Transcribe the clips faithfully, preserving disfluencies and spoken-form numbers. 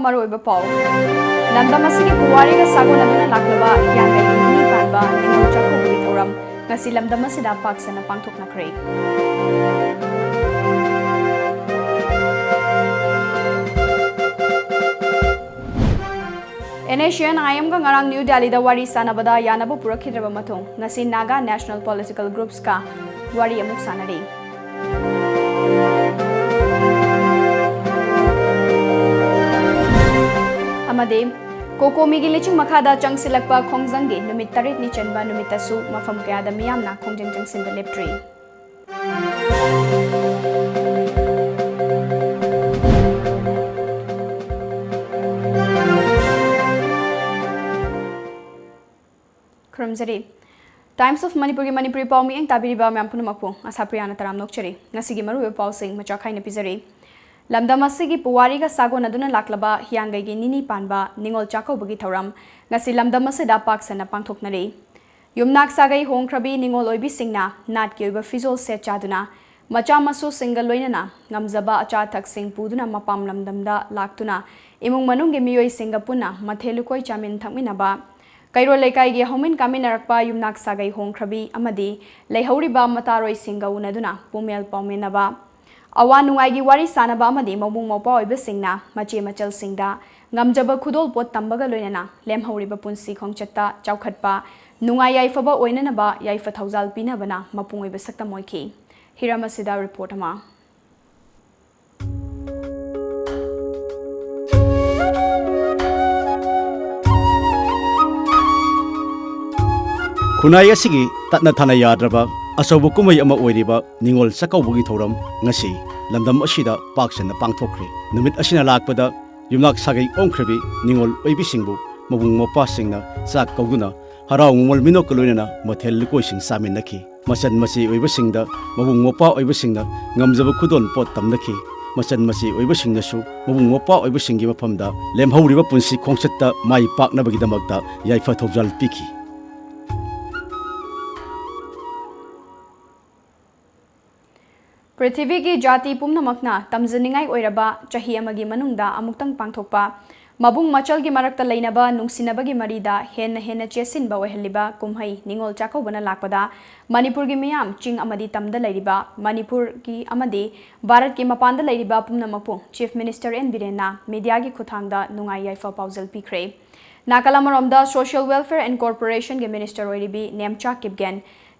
ꯃꯔꯨꯑꯣꯏꯕ ꯄꯥꯎ꯫ ꯂꯝꯗꯝ ꯑꯁꯤꯒꯤ ꯄꯨꯋꯥꯔꯤꯒ ꯁꯥꯒꯣꯟꯅꯗꯨꯅ ꯂꯥꯛꯂꯕ ꯍꯤꯌꯥꯡꯒꯩꯒꯤ ꯅꯤꯅꯤ ꯄꯥꯟꯕ ꯅꯤꯉꯣꯜ ꯆꯥꯛꯀꯧꯕꯒꯤ ꯊꯧꯔꯝ ꯉꯁꯤ ꯂꯝꯗꯝ ꯑꯁꯤꯗ ꯄꯥꯛ ꯁꯟꯅ ꯄꯥꯡꯊꯣꯛꯅꯈ꯭ꯔꯦ꯫ NSCN-IM-ꯒ ꯉꯔꯥꯡ ꯅ꯭ꯌꯨ ꯗꯦꯜꯂꯤꯗ ꯋꯥꯔꯤ ꯁꯥꯟꯅꯕꯗ ꯌꯥꯅꯕ ꯄꯨꯔꯛꯈꯤꯗ꯭ꯔꯕ ꯃꯇꯨꯡ, ꯉꯁꯤ Naga National Political Groups-ꯀ ꯋꯥꯔꯤ ꯑꯃꯨꯛ ꯁꯥꯟꯅꯔꯤ꯫ ꯑꯃꯗꯤ ꯀꯣꯀꯣꯃꯤꯒꯤ ꯂꯤꯆꯤꯡ ꯃꯈꯥꯗ ꯆꯪꯁꯤꯜꯂꯛꯄ ꯈꯣꯡꯖꯪꯒꯤ ꯅꯨꯃꯤꯠ ꯇꯔꯦꯠꯅꯤ ꯆꯟꯕ ꯅꯨꯃꯤꯠꯇꯁꯨ ꯃꯐꯝ ꯀꯌꯥꯗ ꯃꯤꯌꯥꯝꯅ ꯈꯣꯡꯖꯪ ꯆꯪꯁꯤꯟꯕ ꯂꯦꯞꯇ꯭ꯔꯤ꯫ ꯈꯨꯔꯨꯝꯖꯔꯤ꯫ Times of Manipur-ꯒꯤ ꯃꯅꯤꯄꯨꯔꯤ ꯄꯥꯎ ꯃꯤꯠꯌꯦꯡ ꯇꯥꯕꯤꯔꯤꯕ ꯃꯌꯥꯝ ꯄꯨꯝꯅꯃꯛꯄꯨ ꯑꯁꯥ ꯄ꯭ꯔꯤꯌꯥꯅ ꯇꯔꯥꯝꯅ ꯑꯣꯛꯆꯔꯤ꯫ ꯉꯁꯤꯒꯤ ꯃꯔꯨꯑꯣꯏꯕ ꯄꯥꯎꯁꯤꯡ ꯃꯆꯥ ꯈꯥꯏꯅ ꯄꯤꯖꯔꯤ꯫ ꯂꯝꯗꯝ ꯑꯁꯤꯒꯤ ꯄꯨꯋꯥꯔꯤꯒ ꯁꯥꯒꯣꯟꯅꯗꯨꯅ ꯂꯥꯛꯂꯕ ꯍꯤꯌꯥꯡꯒꯩꯒꯤ ꯅꯤꯅꯤ ꯄꯥꯟꯕ ꯅꯤꯉꯣꯜ ꯆꯥꯛꯀꯧꯕꯒꯤ ꯊꯧꯔꯝ ꯉꯁꯤ ꯂꯝꯗꯝ ꯑꯁꯤꯗ ꯄꯥꯛ ꯁꯟꯅ ꯄꯥꯡꯊꯣꯛꯅꯔꯤ꯫ ꯌꯨꯝꯅꯥꯛ ꯁꯥꯒꯩ ꯍꯣꯡꯈ꯭ꯔꯕꯤ ꯅꯤꯉꯣꯜ ꯑꯣꯏꯕꯤꯁꯤꯡꯅ ꯅꯥꯠꯀꯤ ꯑꯣꯏꯕ ꯐꯤꯖꯣꯜ ꯁꯦꯠ ꯆꯥꯗꯨꯅ ꯃꯆꯥ ꯃꯁꯨꯁꯤꯡꯒ ꯂꯣꯏꯅꯅ ꯉꯝꯖꯕ ꯑꯆꯥ ꯑꯊꯛꯁꯤꯡ ꯄꯨꯗꯨꯅ ꯃꯄꯥꯝ ꯂꯝꯗꯝꯗ ꯂꯥꯛꯇꯨꯅ ꯏꯃꯨꯡ ꯃꯅꯨꯡꯒꯤ ꯃꯤꯑꯣꯏꯁꯤꯡꯒ ꯄꯨꯟꯅ ꯃꯊꯦꯜ ꯂꯨꯀꯣꯏ ꯆꯥꯃꯤꯟ ꯊꯛꯃꯤꯟꯅꯕ, ꯀꯩꯔꯣꯜ ꯂꯩꯀꯥꯏꯒꯤ ꯍꯧꯃꯤꯟ ꯀꯥꯃꯤꯟꯅꯔꯛꯄ ꯌꯨꯝꯅꯥꯛ ꯁꯥꯒꯩ ꯍꯣꯡꯈ꯭ꯔꯕꯤ ꯑꯃꯗꯤ ꯂꯩꯍꯧꯔꯤꯕ ꯃꯇꯥꯔꯣꯏꯁꯤꯡꯒ ꯎꯅꯗꯨꯅ ꯄꯨꯃꯦꯜ ꯄꯥꯎꯃꯤꯟꯅꯕ, ꯑꯋꯥ ꯅꯨꯡꯉꯥꯏꯒꯤ ꯋꯥꯔꯤ ꯁꯥꯅꯕ ꯑꯃꯗꯤ ꯃꯕꯨꯡ ꯃꯧꯄ꯭ꯋꯥ ꯑꯣꯏꯕꯁꯤꯡꯅ ꯃꯆꯦ ꯃꯆꯜꯁꯤꯡꯗ ꯉꯝꯖꯕ ꯈꯨꯗꯣꯜ ꯄꯣꯠ ꯇꯝꯕꯒ ꯂꯣꯏꯅꯅ ꯂꯦꯝꯍꯧꯔꯤꯕ ꯄꯨꯟꯁꯤ ꯈꯣꯡꯆꯠꯇ ꯆꯥꯎꯈꯠꯄ, ꯅꯨꯡꯉꯥꯏ ꯌꯥꯏꯐꯕ ꯑꯣꯏꯅꯅꯕ ꯌꯥꯏꯐ ꯊꯧꯖꯥꯜ ꯄꯤꯅꯕꯅ ꯃꯄꯨꯡ ꯑꯣꯏꯕ ꯁꯛꯇꯝ ꯑꯣꯏꯈꯤ꯫ ꯍꯤꯔꯝ ꯑꯁꯤꯗ ꯔꯤꯄꯣꯔꯠ ꯑꯃ꯫ ꯈꯨꯟꯅꯥꯏ ꯑꯁꯤꯒꯤ ꯇꯠꯅ ꯊꯥꯅ ꯌꯥꯗ꯭ꯔꯕ ꯑꯆꯧꯕ ꯀꯨꯝꯍꯩ ꯑꯃ ꯑꯣꯏꯔꯤꯕ ꯅꯤꯉꯣꯜ ꯆꯥꯛꯀꯧꯕꯒꯤ ꯊꯧꯔꯝ ꯉꯁꯤ ꯂꯝꯗꯝ ꯑꯁꯤꯗ ꯄꯥꯛ ꯁꯟꯅ ꯄꯥꯡꯊꯣꯛꯈ꯭ꯔꯦ꯫ ꯅꯨꯃꯤꯠ ꯑꯁꯤꯅ ꯂꯥꯛꯄꯗ ꯌꯨꯝꯅꯥꯛ ꯁꯥꯒꯩ ꯑꯣꯟꯈ꯭ꯔꯕꯤ ꯅꯤꯉꯣꯜ ꯑꯣꯏꯕꯤꯁꯤꯡꯕꯨ ꯃꯕꯨꯡ ꯃꯧꯄ꯭ꯋꯥꯁꯤꯡꯅ ꯆꯥꯛ ꯀꯧꯗꯨꯅ ꯍꯔꯥꯎ ꯃꯃꯣꯜ ꯃꯤꯅꯣꯛꯀ ꯂꯣꯏꯅꯅ ꯃꯊꯦꯜ ꯂꯨꯀꯣꯏꯁꯤꯡ ꯆꯥꯃꯤꯟꯅꯈꯤ꯫ ꯃꯆꯟ ꯃꯆꯦ ꯑꯣꯏꯕꯁꯤꯡꯗ ꯃꯕꯨꯡ ꯃꯧꯄ꯭ꯋꯥ ꯑꯣꯏꯕꯁꯤꯡꯅ ꯉꯝꯖꯕ ꯈꯨꯗꯣꯜ ꯄꯣꯠ ꯇꯝꯅꯈꯤ꯫ ꯃꯆꯟ ꯃꯆꯦ ꯑꯣꯏꯕꯁꯤꯡꯅꯁꯨ ꯃꯕꯨꯡ ꯃꯧꯄ꯭ꯋꯥ ꯑꯣꯏꯕꯁꯤꯡꯒꯤ ꯃꯐꯝꯗ ꯂꯦꯝꯍꯧꯔꯤꯕ ꯄꯨꯟꯁꯤ ꯈꯣꯡꯆꯠꯇ ꯃꯥꯏ ꯄꯥꯛꯅꯕꯒꯤꯗꯃꯛꯇ ꯌꯥꯏꯐ ꯊꯧꯖꯥꯜ ꯄꯤꯈꯤ꯫ ꯄ꯭ꯔꯤꯊꯤꯕꯤꯒꯤ ꯖꯥꯇꯤ ꯄꯨꯝꯅꯃꯛꯅ ꯇꯝꯖꯅꯤꯡꯉꯥꯏ ꯑꯣꯏꯔꯕ ꯆꯍꯤ ꯑꯃꯒꯤ ꯃꯅꯨꯡꯗ ꯑꯃꯨꯛꯇꯪ ꯄꯥꯡꯊꯣꯛꯄ ꯃꯕꯨꯡ ꯃꯆꯜꯒꯤ ꯃꯔꯛꯇ ꯂꯩꯅꯕ ꯅꯨꯡꯁꯤꯅꯕꯒꯤ ꯃꯔꯤꯗ ꯍꯦꯟꯅ ꯍꯦꯟꯅ ꯆꯦꯠꯁꯤꯟꯕ ꯑꯣꯏꯍꯜꯂꯤꯕ ꯀꯨꯝꯍꯩ ꯅꯤꯉꯣꯜ ꯆꯥꯛꯀꯧꯕꯅ ꯂꯥꯛꯄꯗ ꯃꯅꯤꯄꯨꯔꯒꯤ ꯃꯤꯌꯥꯝ ꯆꯤꯡ ꯑꯃꯗꯤ ꯇꯝꯗ ꯂꯩꯔꯤꯕ ꯃꯅꯤꯄꯨꯔꯒꯤ ꯑꯃꯗꯤ ꯚꯥꯔꯠꯀꯤ ꯃꯄꯥꯟꯗ ꯂꯩꯔꯤꯕ ꯄꯨꯝꯅꯃꯛꯄꯨ Chief Minister N ꯕꯤꯔꯦꯟꯅ ꯃꯤꯗꯤꯌꯥꯒꯤ ꯈꯨꯠꯊꯥꯡꯗ ꯅꯨꯡꯉꯥꯏ ꯌꯥꯏꯐ ꯄꯥꯎꯖꯦꯜ ꯄꯤꯈ꯭ꯔꯦ꯫ ꯅꯥꯀꯜ ꯑꯃꯔꯣꯝꯗ Social Welfare and Corporationꯒꯤ Minister ꯑꯣꯏꯔꯤꯕꯤ Nemcha Kipgen,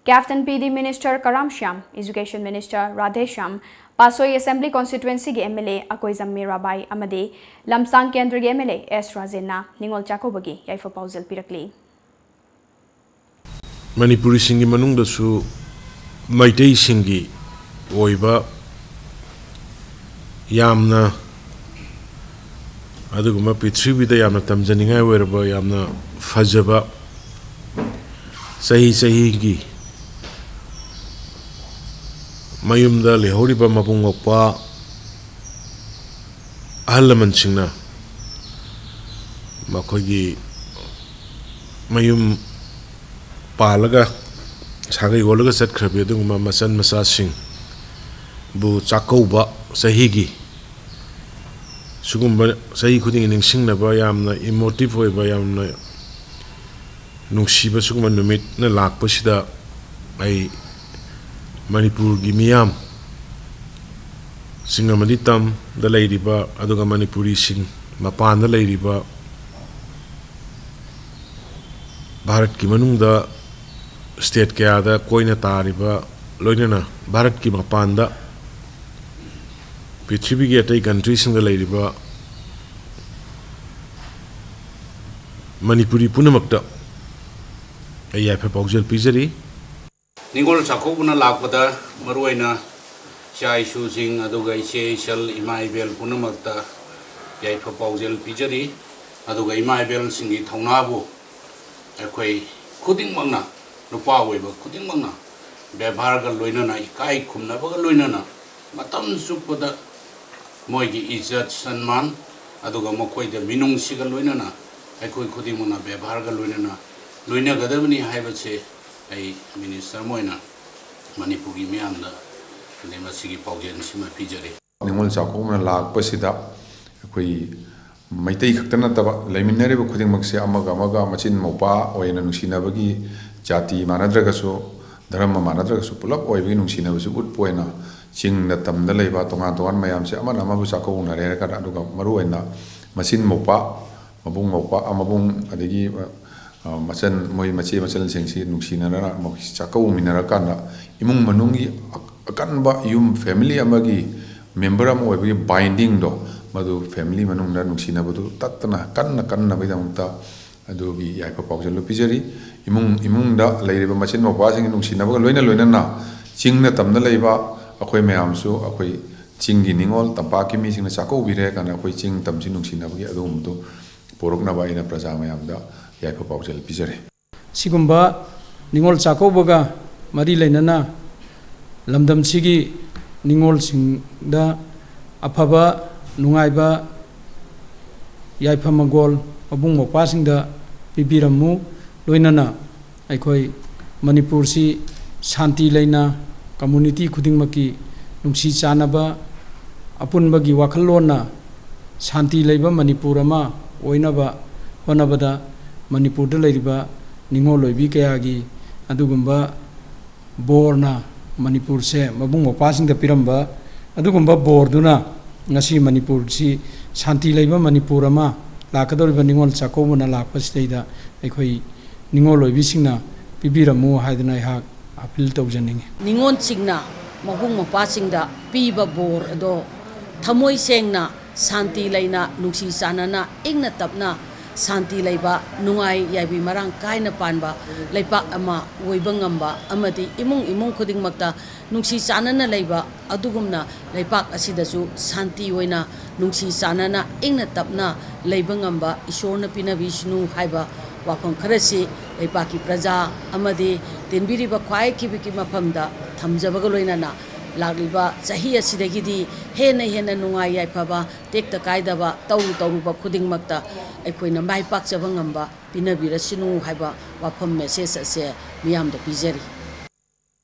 Captain P D Minister Karam Shyam, Education Minister Radhe Shyam, ꯄꯥꯁꯣꯏ Assembly Constituencyꯒꯤ M L A Akoijam Mirabai ꯑꯃꯗꯤ ꯂꯝꯁꯥꯡ ꯀꯦꯟꯗ꯭ꯔꯒꯤ M L A ꯑꯦꯁ ꯔꯥꯖꯦꯟꯅ ꯅꯤꯉꯣꯜ ꯆꯥꯛꯀꯧꯕꯒꯤ ꯌꯥꯏꯐ ꯄꯥꯎꯖꯦꯜ ꯄꯤꯔꯛꯂꯤ꯫ ꯃꯅꯤꯄꯨꯔꯤꯁꯤꯡꯒꯤ ꯃꯅꯨꯡꯗꯁꯨ ꯃꯩꯇꯩꯁꯤꯡꯒꯤ ꯑꯣꯏꯕ ꯌꯥꯝꯅ, ꯑꯗꯨꯒꯨꯝꯕ ꯄ꯭ꯔꯤꯊꯤꯕꯤꯗ ꯌꯥꯝꯅ ꯇꯝꯖꯅꯤꯡꯉꯥꯏ ꯑꯣꯏꯔꯕ, ꯌꯥꯝꯅ ꯐꯖꯕ, ꯆꯍꯤ ꯆꯍꯤꯒꯤ ꯃꯌꯨꯝꯗ ꯂꯩꯍꯧꯔꯤꯕ ꯃꯕꯨꯡ ꯃꯧꯄ꯭ꯋꯥ ꯑꯍꯜ ꯂꯃꯟꯁꯤꯡꯅ ꯃꯈꯣꯏꯒꯤ ꯃꯌꯨꯝ ꯄꯥꯜꯂꯒ ꯁꯥꯒꯩ ꯑꯣꯜꯂꯒ ꯆꯠꯈ꯭ꯔꯕꯤ ꯑꯗꯨꯒꯨꯝꯕ ꯃꯆꯟ ꯃꯆꯥꯁꯤꯡꯕꯨ ꯆꯥꯛꯀꯧꯕ, ꯆꯍꯤꯒꯤ ꯁꯤꯒꯨꯝꯕ ꯆꯍꯤ ꯈꯨꯗꯤꯡꯒꯤ ꯅꯤꯡꯁꯤꯡꯅꯕ ꯌꯥꯝꯅ emotive ꯑꯣꯏꯕ, ꯌꯥꯝꯅ ꯅꯨꯡꯁꯤꯕ ꯁꯤꯒꯨꯝꯕ ꯅꯨꯃꯤꯠꯅ ꯂꯥꯛꯄꯁꯤꯗ ꯑꯩ ꯃꯅꯤꯄꯨꯔꯒꯤ ꯃꯤꯌꯥꯝ, ꯆꯤꯡ ꯑꯃꯗꯤ ꯇꯝꯗ ꯂꯩꯔꯤꯕ, ꯑꯗꯨꯒ ꯃꯅꯤꯄꯨꯔꯤꯁꯤꯡ ꯃꯄꯥꯟꯗ ꯂꯩꯔꯤꯕ, ꯚꯥꯔꯠꯀꯤ ꯃꯅꯨꯡꯗ state ꯀꯌꯥꯗ ꯀꯣꯏꯅ ꯇꯥꯔꯤꯕ, ꯂꯣꯏꯅꯅ ꯚꯥꯔꯠꯀꯤ ꯃꯄꯥꯟꯗ ꯄ꯭ꯔꯤꯊꯤꯕꯤꯒꯤ ꯑꯇꯩ countryꯁꯤꯡꯗ ꯂꯩꯔꯤꯕ ꯃꯅꯤꯄꯨꯔꯤ ꯄꯨꯝꯅꯃꯛꯇ ꯑꯩ ꯌꯥꯏꯐ ꯄꯥꯎꯖꯦꯜ ꯄꯤꯖꯔꯤ꯫ ꯅꯤꯉꯣꯜ ꯆꯥꯛꯀꯧꯕꯅ ꯂꯥꯛꯄꯗ ꯃꯔꯨꯑꯣꯏꯅ ꯏꯆꯥ ꯏꯁꯨꯁꯤꯡ, ꯑꯗꯨꯒ ꯏꯆꯦ ꯏꯆꯜ, ꯏꯃꯥ ꯏꯕꯦꯜ ꯄꯨꯝꯅꯃꯛꯇ ꯌꯥꯏꯐ ꯄꯥꯎꯖꯦꯜ ꯄꯤꯖꯔꯤ꯫ ꯑꯗꯨꯒ ꯏꯃꯥ ꯏꯕꯦꯜꯁꯤꯡꯒꯤ ꯊꯧꯅꯥꯕꯨ ꯑꯩꯈꯣꯏ ꯈꯨꯗꯤꯡꯃꯛꯅ, ꯅꯨꯄꯥ ꯑꯣꯏꯕ ꯈꯨꯗꯤꯡꯃꯛꯅ ꯕꯦꯕꯥꯔꯒ ꯂꯣꯏꯅꯅ, ꯏꯀꯥꯏ ꯈꯨꯝꯅꯕꯒ ꯂꯣꯏꯅꯅ ꯃꯇꯝ ꯆꯨꯞꯄꯗ ꯃꯣꯏꯒꯤ ꯏꯖꯠ ꯁꯟꯃꯥꯟ, ꯑꯗꯨꯒ ꯃꯈꯣꯏꯗ ꯃꯤꯅꯨꯡꯁꯤꯒ ꯂꯣꯏꯅꯅ ꯑꯩꯈꯣꯏ ꯈꯨꯗꯤꯡꯃꯛꯅ ꯕꯦꯕꯥꯔꯒ ꯂꯣꯏꯅꯅ ꯂꯣꯏꯅꯒꯗꯕꯅꯤ ꯍꯥꯏꯕꯁꯦ ꯑꯩ minister ꯑꯃ ꯑꯣꯏꯅ ꯃꯅꯤꯄꯨꯔꯒꯤ ꯃꯤꯌꯥꯝꯗ ꯃꯁꯤꯒꯤ ꯄꯥꯎꯖꯦꯜꯁꯤꯃ ꯄꯤꯖꯔꯤ꯫ ꯅꯤꯉꯣꯜ ꯆꯥꯛꯀꯧꯕꯅ ꯂꯥꯛꯄꯁꯤꯗ ꯑꯩꯈꯣꯏ ꯃꯩꯇꯩ ꯈꯛꯇ ꯅꯠꯇꯕ ꯂꯩꯃꯤꯟꯅꯔꯤꯕ ꯈꯨꯗꯤꯡꯃꯛꯁꯦ ꯑꯃꯒ ꯑꯃꯒ ꯃꯆꯤꯟ ꯃꯧꯄꯥ ꯑꯣꯏꯅ ꯅꯨꯡꯁꯤꯅꯕꯒꯤ, ꯖꯥꯇꯤ ꯃꯥꯟꯅꯗ꯭ꯔꯒꯁꯨ, ꯙꯔꯃ ꯃꯥꯟꯅꯗ꯭ꯔꯒꯁꯨ, ꯄꯨꯂꯞ ꯑꯣꯏꯕꯒꯤ ꯅꯨꯡꯁꯤꯅꯕꯁꯤ ꯎꯠꯄ ꯑꯣꯏꯅ ꯆꯤꯡꯗ ꯇꯝꯗ ꯂꯩꯕ ꯇꯣꯉꯥꯟ ꯇꯣꯉꯥꯟꯕ ꯃꯌꯥꯝꯁꯦ ꯑꯃꯅ ꯑꯃꯕꯨ ꯆꯥꯛꯀꯧꯅꯔꯦ ꯍꯥꯏꯔꯀꯥꯟꯗ, ꯑꯗꯨꯒ ꯃꯔꯨꯑꯣꯏꯅ ꯃꯆꯤꯟ ꯃꯧꯄꯥ, ꯃꯕꯨꯡ ꯃꯧꯄꯥ, ꯃꯕꯨꯡ ꯑꯗꯒꯤ, ꯑ, ꯃꯆꯟ, ꯃꯣꯏ ꯃꯆꯦ ꯃꯆꯜꯁꯤꯡꯁꯤ ꯅꯨꯡꯁꯤꯅꯔꯒ ꯃꯈꯣꯏ ꯆꯥꯛꯀꯧꯃꯤꯟꯅꯔꯀꯥꯟꯗ ꯏꯃꯨꯡ ꯃꯅꯨꯡꯒꯤ ꯑ-, ꯑꯀꯟꯕ ꯌꯨꯝ family ꯑꯃꯒꯤ member ꯑꯃ ꯑꯣꯏꯕꯒꯤ bindingꯗꯣ, ꯃꯗꯨ family ꯃꯅꯨꯡꯗ ꯅꯨꯡꯁꯤꯅꯕꯗꯨ ꯇꯠꯇꯅ ꯀꯟꯅ ꯀꯟꯅꯕꯒꯤꯗꯃꯛꯇ ꯑꯗꯨꯒꯤ ꯌꯥꯏꯐ ꯄꯥꯎꯖꯦꯜꯗꯨ ꯄꯤꯖꯔꯤ꯫ ꯏꯃꯨꯡ, ꯏꯃꯨꯡꯗ ꯂꯩꯔꯤꯕ ꯃꯆꯤꯟ ꯃꯧꯄꯥꯁꯤꯡꯒꯤ ꯅꯨꯡꯁꯤꯅꯕꯒ ꯂꯣꯏꯅ ꯂꯣꯏꯅꯅ ꯆꯤꯡꯅ ꯇꯝꯗ ꯂꯩꯕ ꯑꯩꯈꯣꯏ ꯃꯌꯥꯝꯁꯨ, ꯑꯩꯈꯣꯏ ꯆꯤꯡꯒꯤ ꯅꯤꯉꯣꯜ, ꯇꯝꯄꯥꯛꯀꯤ ꯃꯤꯁꯤꯡꯅ ꯆꯥꯛꯀꯧꯕꯤꯔꯦ ꯀꯥꯏꯅ ꯑꯩꯈꯣꯏ ꯆꯤꯡ ꯇꯝꯁꯤ ꯅꯨꯡꯁꯤꯅꯕꯒꯤ ꯑꯗꯨꯒꯨꯝꯕꯗꯨ ꯄꯣꯔꯛꯅꯕ ꯑꯩꯅ ꯄ꯭ꯔꯖꯥ ꯃꯌꯥꯝꯗ ꯌꯥꯏꯐ ꯄꯥꯎꯖꯦꯜ ꯄꯤꯖꯔꯤ꯫ ꯁꯤꯒꯨꯝꯕ ꯅꯤꯉꯣꯜ ꯆꯥꯛꯀꯧꯕꯒ ꯃꯔꯤ ꯂꯩꯅꯅ ꯂꯝꯗꯝꯁꯤꯒꯤ ꯅꯤꯉꯣꯜꯁꯤꯡꯗ ꯑꯐꯕ ꯅꯨꯡꯉꯥꯏꯕ ꯌꯥꯏꯐ ꯃꯪꯒꯣꯜ ꯃꯕꯨꯡ ꯃꯧꯄ꯭ꯋꯥꯁꯤꯡꯗ ꯄꯤꯕꯤꯔꯝꯃꯨ꯫ ꯂꯣꯏꯅꯅ ꯑꯩꯈꯣꯏ ꯃꯅꯤꯄꯨꯔꯁꯤ ꯁꯥꯟꯇꯤ ꯂꯩꯅ community ꯈꯨꯗꯤꯡꯃꯛꯀꯤ ꯅꯨꯡꯁꯤ ꯆꯥꯟꯅꯕ ꯑꯄꯨꯟꯕꯒꯤ ꯋꯥꯈꯜꯂꯣꯟꯅ ꯁꯥꯟꯇꯤ ꯂꯩꯕ ꯃꯅꯤꯄꯨꯔ ꯑꯃ ꯑꯣꯏꯅꯕ ꯍꯣꯠꯅꯕꯗ ꯃꯅꯤꯄꯨꯔꯗ ꯂꯩꯔꯤꯕ ꯅꯤꯡꯉꯣꯜ ꯑꯣꯏꯕꯤ ꯀꯌꯥꯒꯤ ꯑꯗꯨꯒꯨꯝꯕ ꯕꯣꯔꯅ ꯃꯅꯤꯄꯨꯔꯁꯦ ꯃꯕꯨꯡ ꯃꯧꯄ꯭ꯋꯥꯁꯤꯡꯗ ꯄꯤꯔꯝꯕ ꯑꯗꯨꯒꯨꯝꯕ ꯕꯣꯔꯗꯨꯅ ꯉꯁꯤ ꯃꯅꯤꯄꯨꯔꯁꯤ ꯁꯥꯟꯇꯤ ꯂꯩꯕ ꯃꯅꯤꯄꯨꯔ ꯑꯃ ꯂꯥꯛꯀꯗꯧꯔꯤꯕ ꯅꯤꯡꯉꯣꯜ ꯆꯥꯛꯀꯧꯕꯅ ꯂꯥꯛꯄꯁꯤꯗꯩꯗ ꯑꯩꯈꯣꯏ ꯅꯤꯡꯉꯣꯜ ꯑꯣꯏꯕꯤꯁꯤꯡꯅ ꯄꯤꯕꯤꯔꯝꯃꯨ ꯍꯥꯏꯗꯅ ꯑꯩꯍꯥꯛ appeal ꯇꯧꯖꯅꯤꯡꯏ꯫ ꯅꯤꯉꯣꯜꯁꯤꯡꯅ ꯃꯕꯨꯡ ꯃꯧꯄ꯭ꯋꯥꯁꯤꯡꯗ ꯄꯤꯕ ꯕꯣꯔ ꯑꯗꯣ ꯊꯃꯣꯏ ꯁꯦꯡꯅ ꯁꯥꯟꯇꯤ ꯂꯩꯅ ꯅꯨꯡꯁꯤ ꯆꯥꯟꯅꯅ ꯏꯪꯅ ꯇꯞꯅ ꯁꯥꯟꯇꯤ ꯂꯩꯕ ꯅꯨꯡꯉꯥꯏ ꯌꯥꯏꯕꯤ ꯃꯔꯥꯡ ꯀꯥꯏꯅ ꯄꯥꯟꯕ ꯂꯩꯄꯥꯛ ꯑꯃ ꯑꯣꯏꯕ ꯉꯝꯕ ꯑꯃꯗꯤ ꯏꯃꯨꯡ ꯏꯃꯨꯡ ꯈꯨꯗꯤꯡꯃꯛꯇ ꯅꯨꯡꯁꯤ ꯆꯥꯟꯅꯅ ꯂꯩꯕ ꯑꯗꯨꯒꯨꯝꯅ ꯂꯩꯄꯥꯛ ꯑꯁꯤꯗꯁꯨ ꯁꯥꯟꯇꯤ ꯑꯣꯏꯅ ꯅꯨꯡꯁꯤ ꯆꯥꯟꯅꯅ ꯏꯪꯅ ꯇꯞꯅ ꯂꯩꯕ ꯉꯝꯕ ꯏꯁꯣꯔꯅ ꯄꯤꯅꯕꯤꯁꯅꯨ ꯍꯥꯏꯕ ꯋꯥꯐꯝ ꯈꯔꯁꯤ ꯂꯩꯄꯥꯛꯀꯤ ꯄ꯭ꯔꯖꯥ ꯑꯃꯗꯤ ꯇꯤꯟꯕꯤꯔꯤꯕ ꯈ꯭ꯋꯥꯏ ꯀꯤꯕꯤꯛꯀꯤ ꯃꯐꯝꯗ ꯊꯝꯖꯕꯒ ꯂꯣꯏꯅꯅ ꯂꯥꯛꯂꯤꯕ ꯆꯍꯤ ꯑꯁꯤꯗꯒꯤꯗꯤ ꯍꯦꯟꯅ ꯍꯦꯟꯅ ꯅꯨꯡꯉꯥꯏ ꯌꯥꯏꯐꯕ ꯇꯦꯛꯇ ꯀꯥꯏꯗꯕ ꯇꯧꯔꯨ ꯇꯧꯔꯨꯕ ꯈꯨꯗꯤꯡꯃꯛꯇ ꯑꯩꯈꯣꯏꯅ ꯃꯥꯏ ꯄꯥꯛꯆꯕ ꯉꯝꯕ ꯄꯤꯅꯕꯤꯔꯁꯅꯨ ꯍꯥꯏꯕ ꯋꯥꯐꯝ message ꯑꯁꯦ ꯃꯤꯌꯥꯝꯗ ꯄꯤꯖꯔꯤ꯫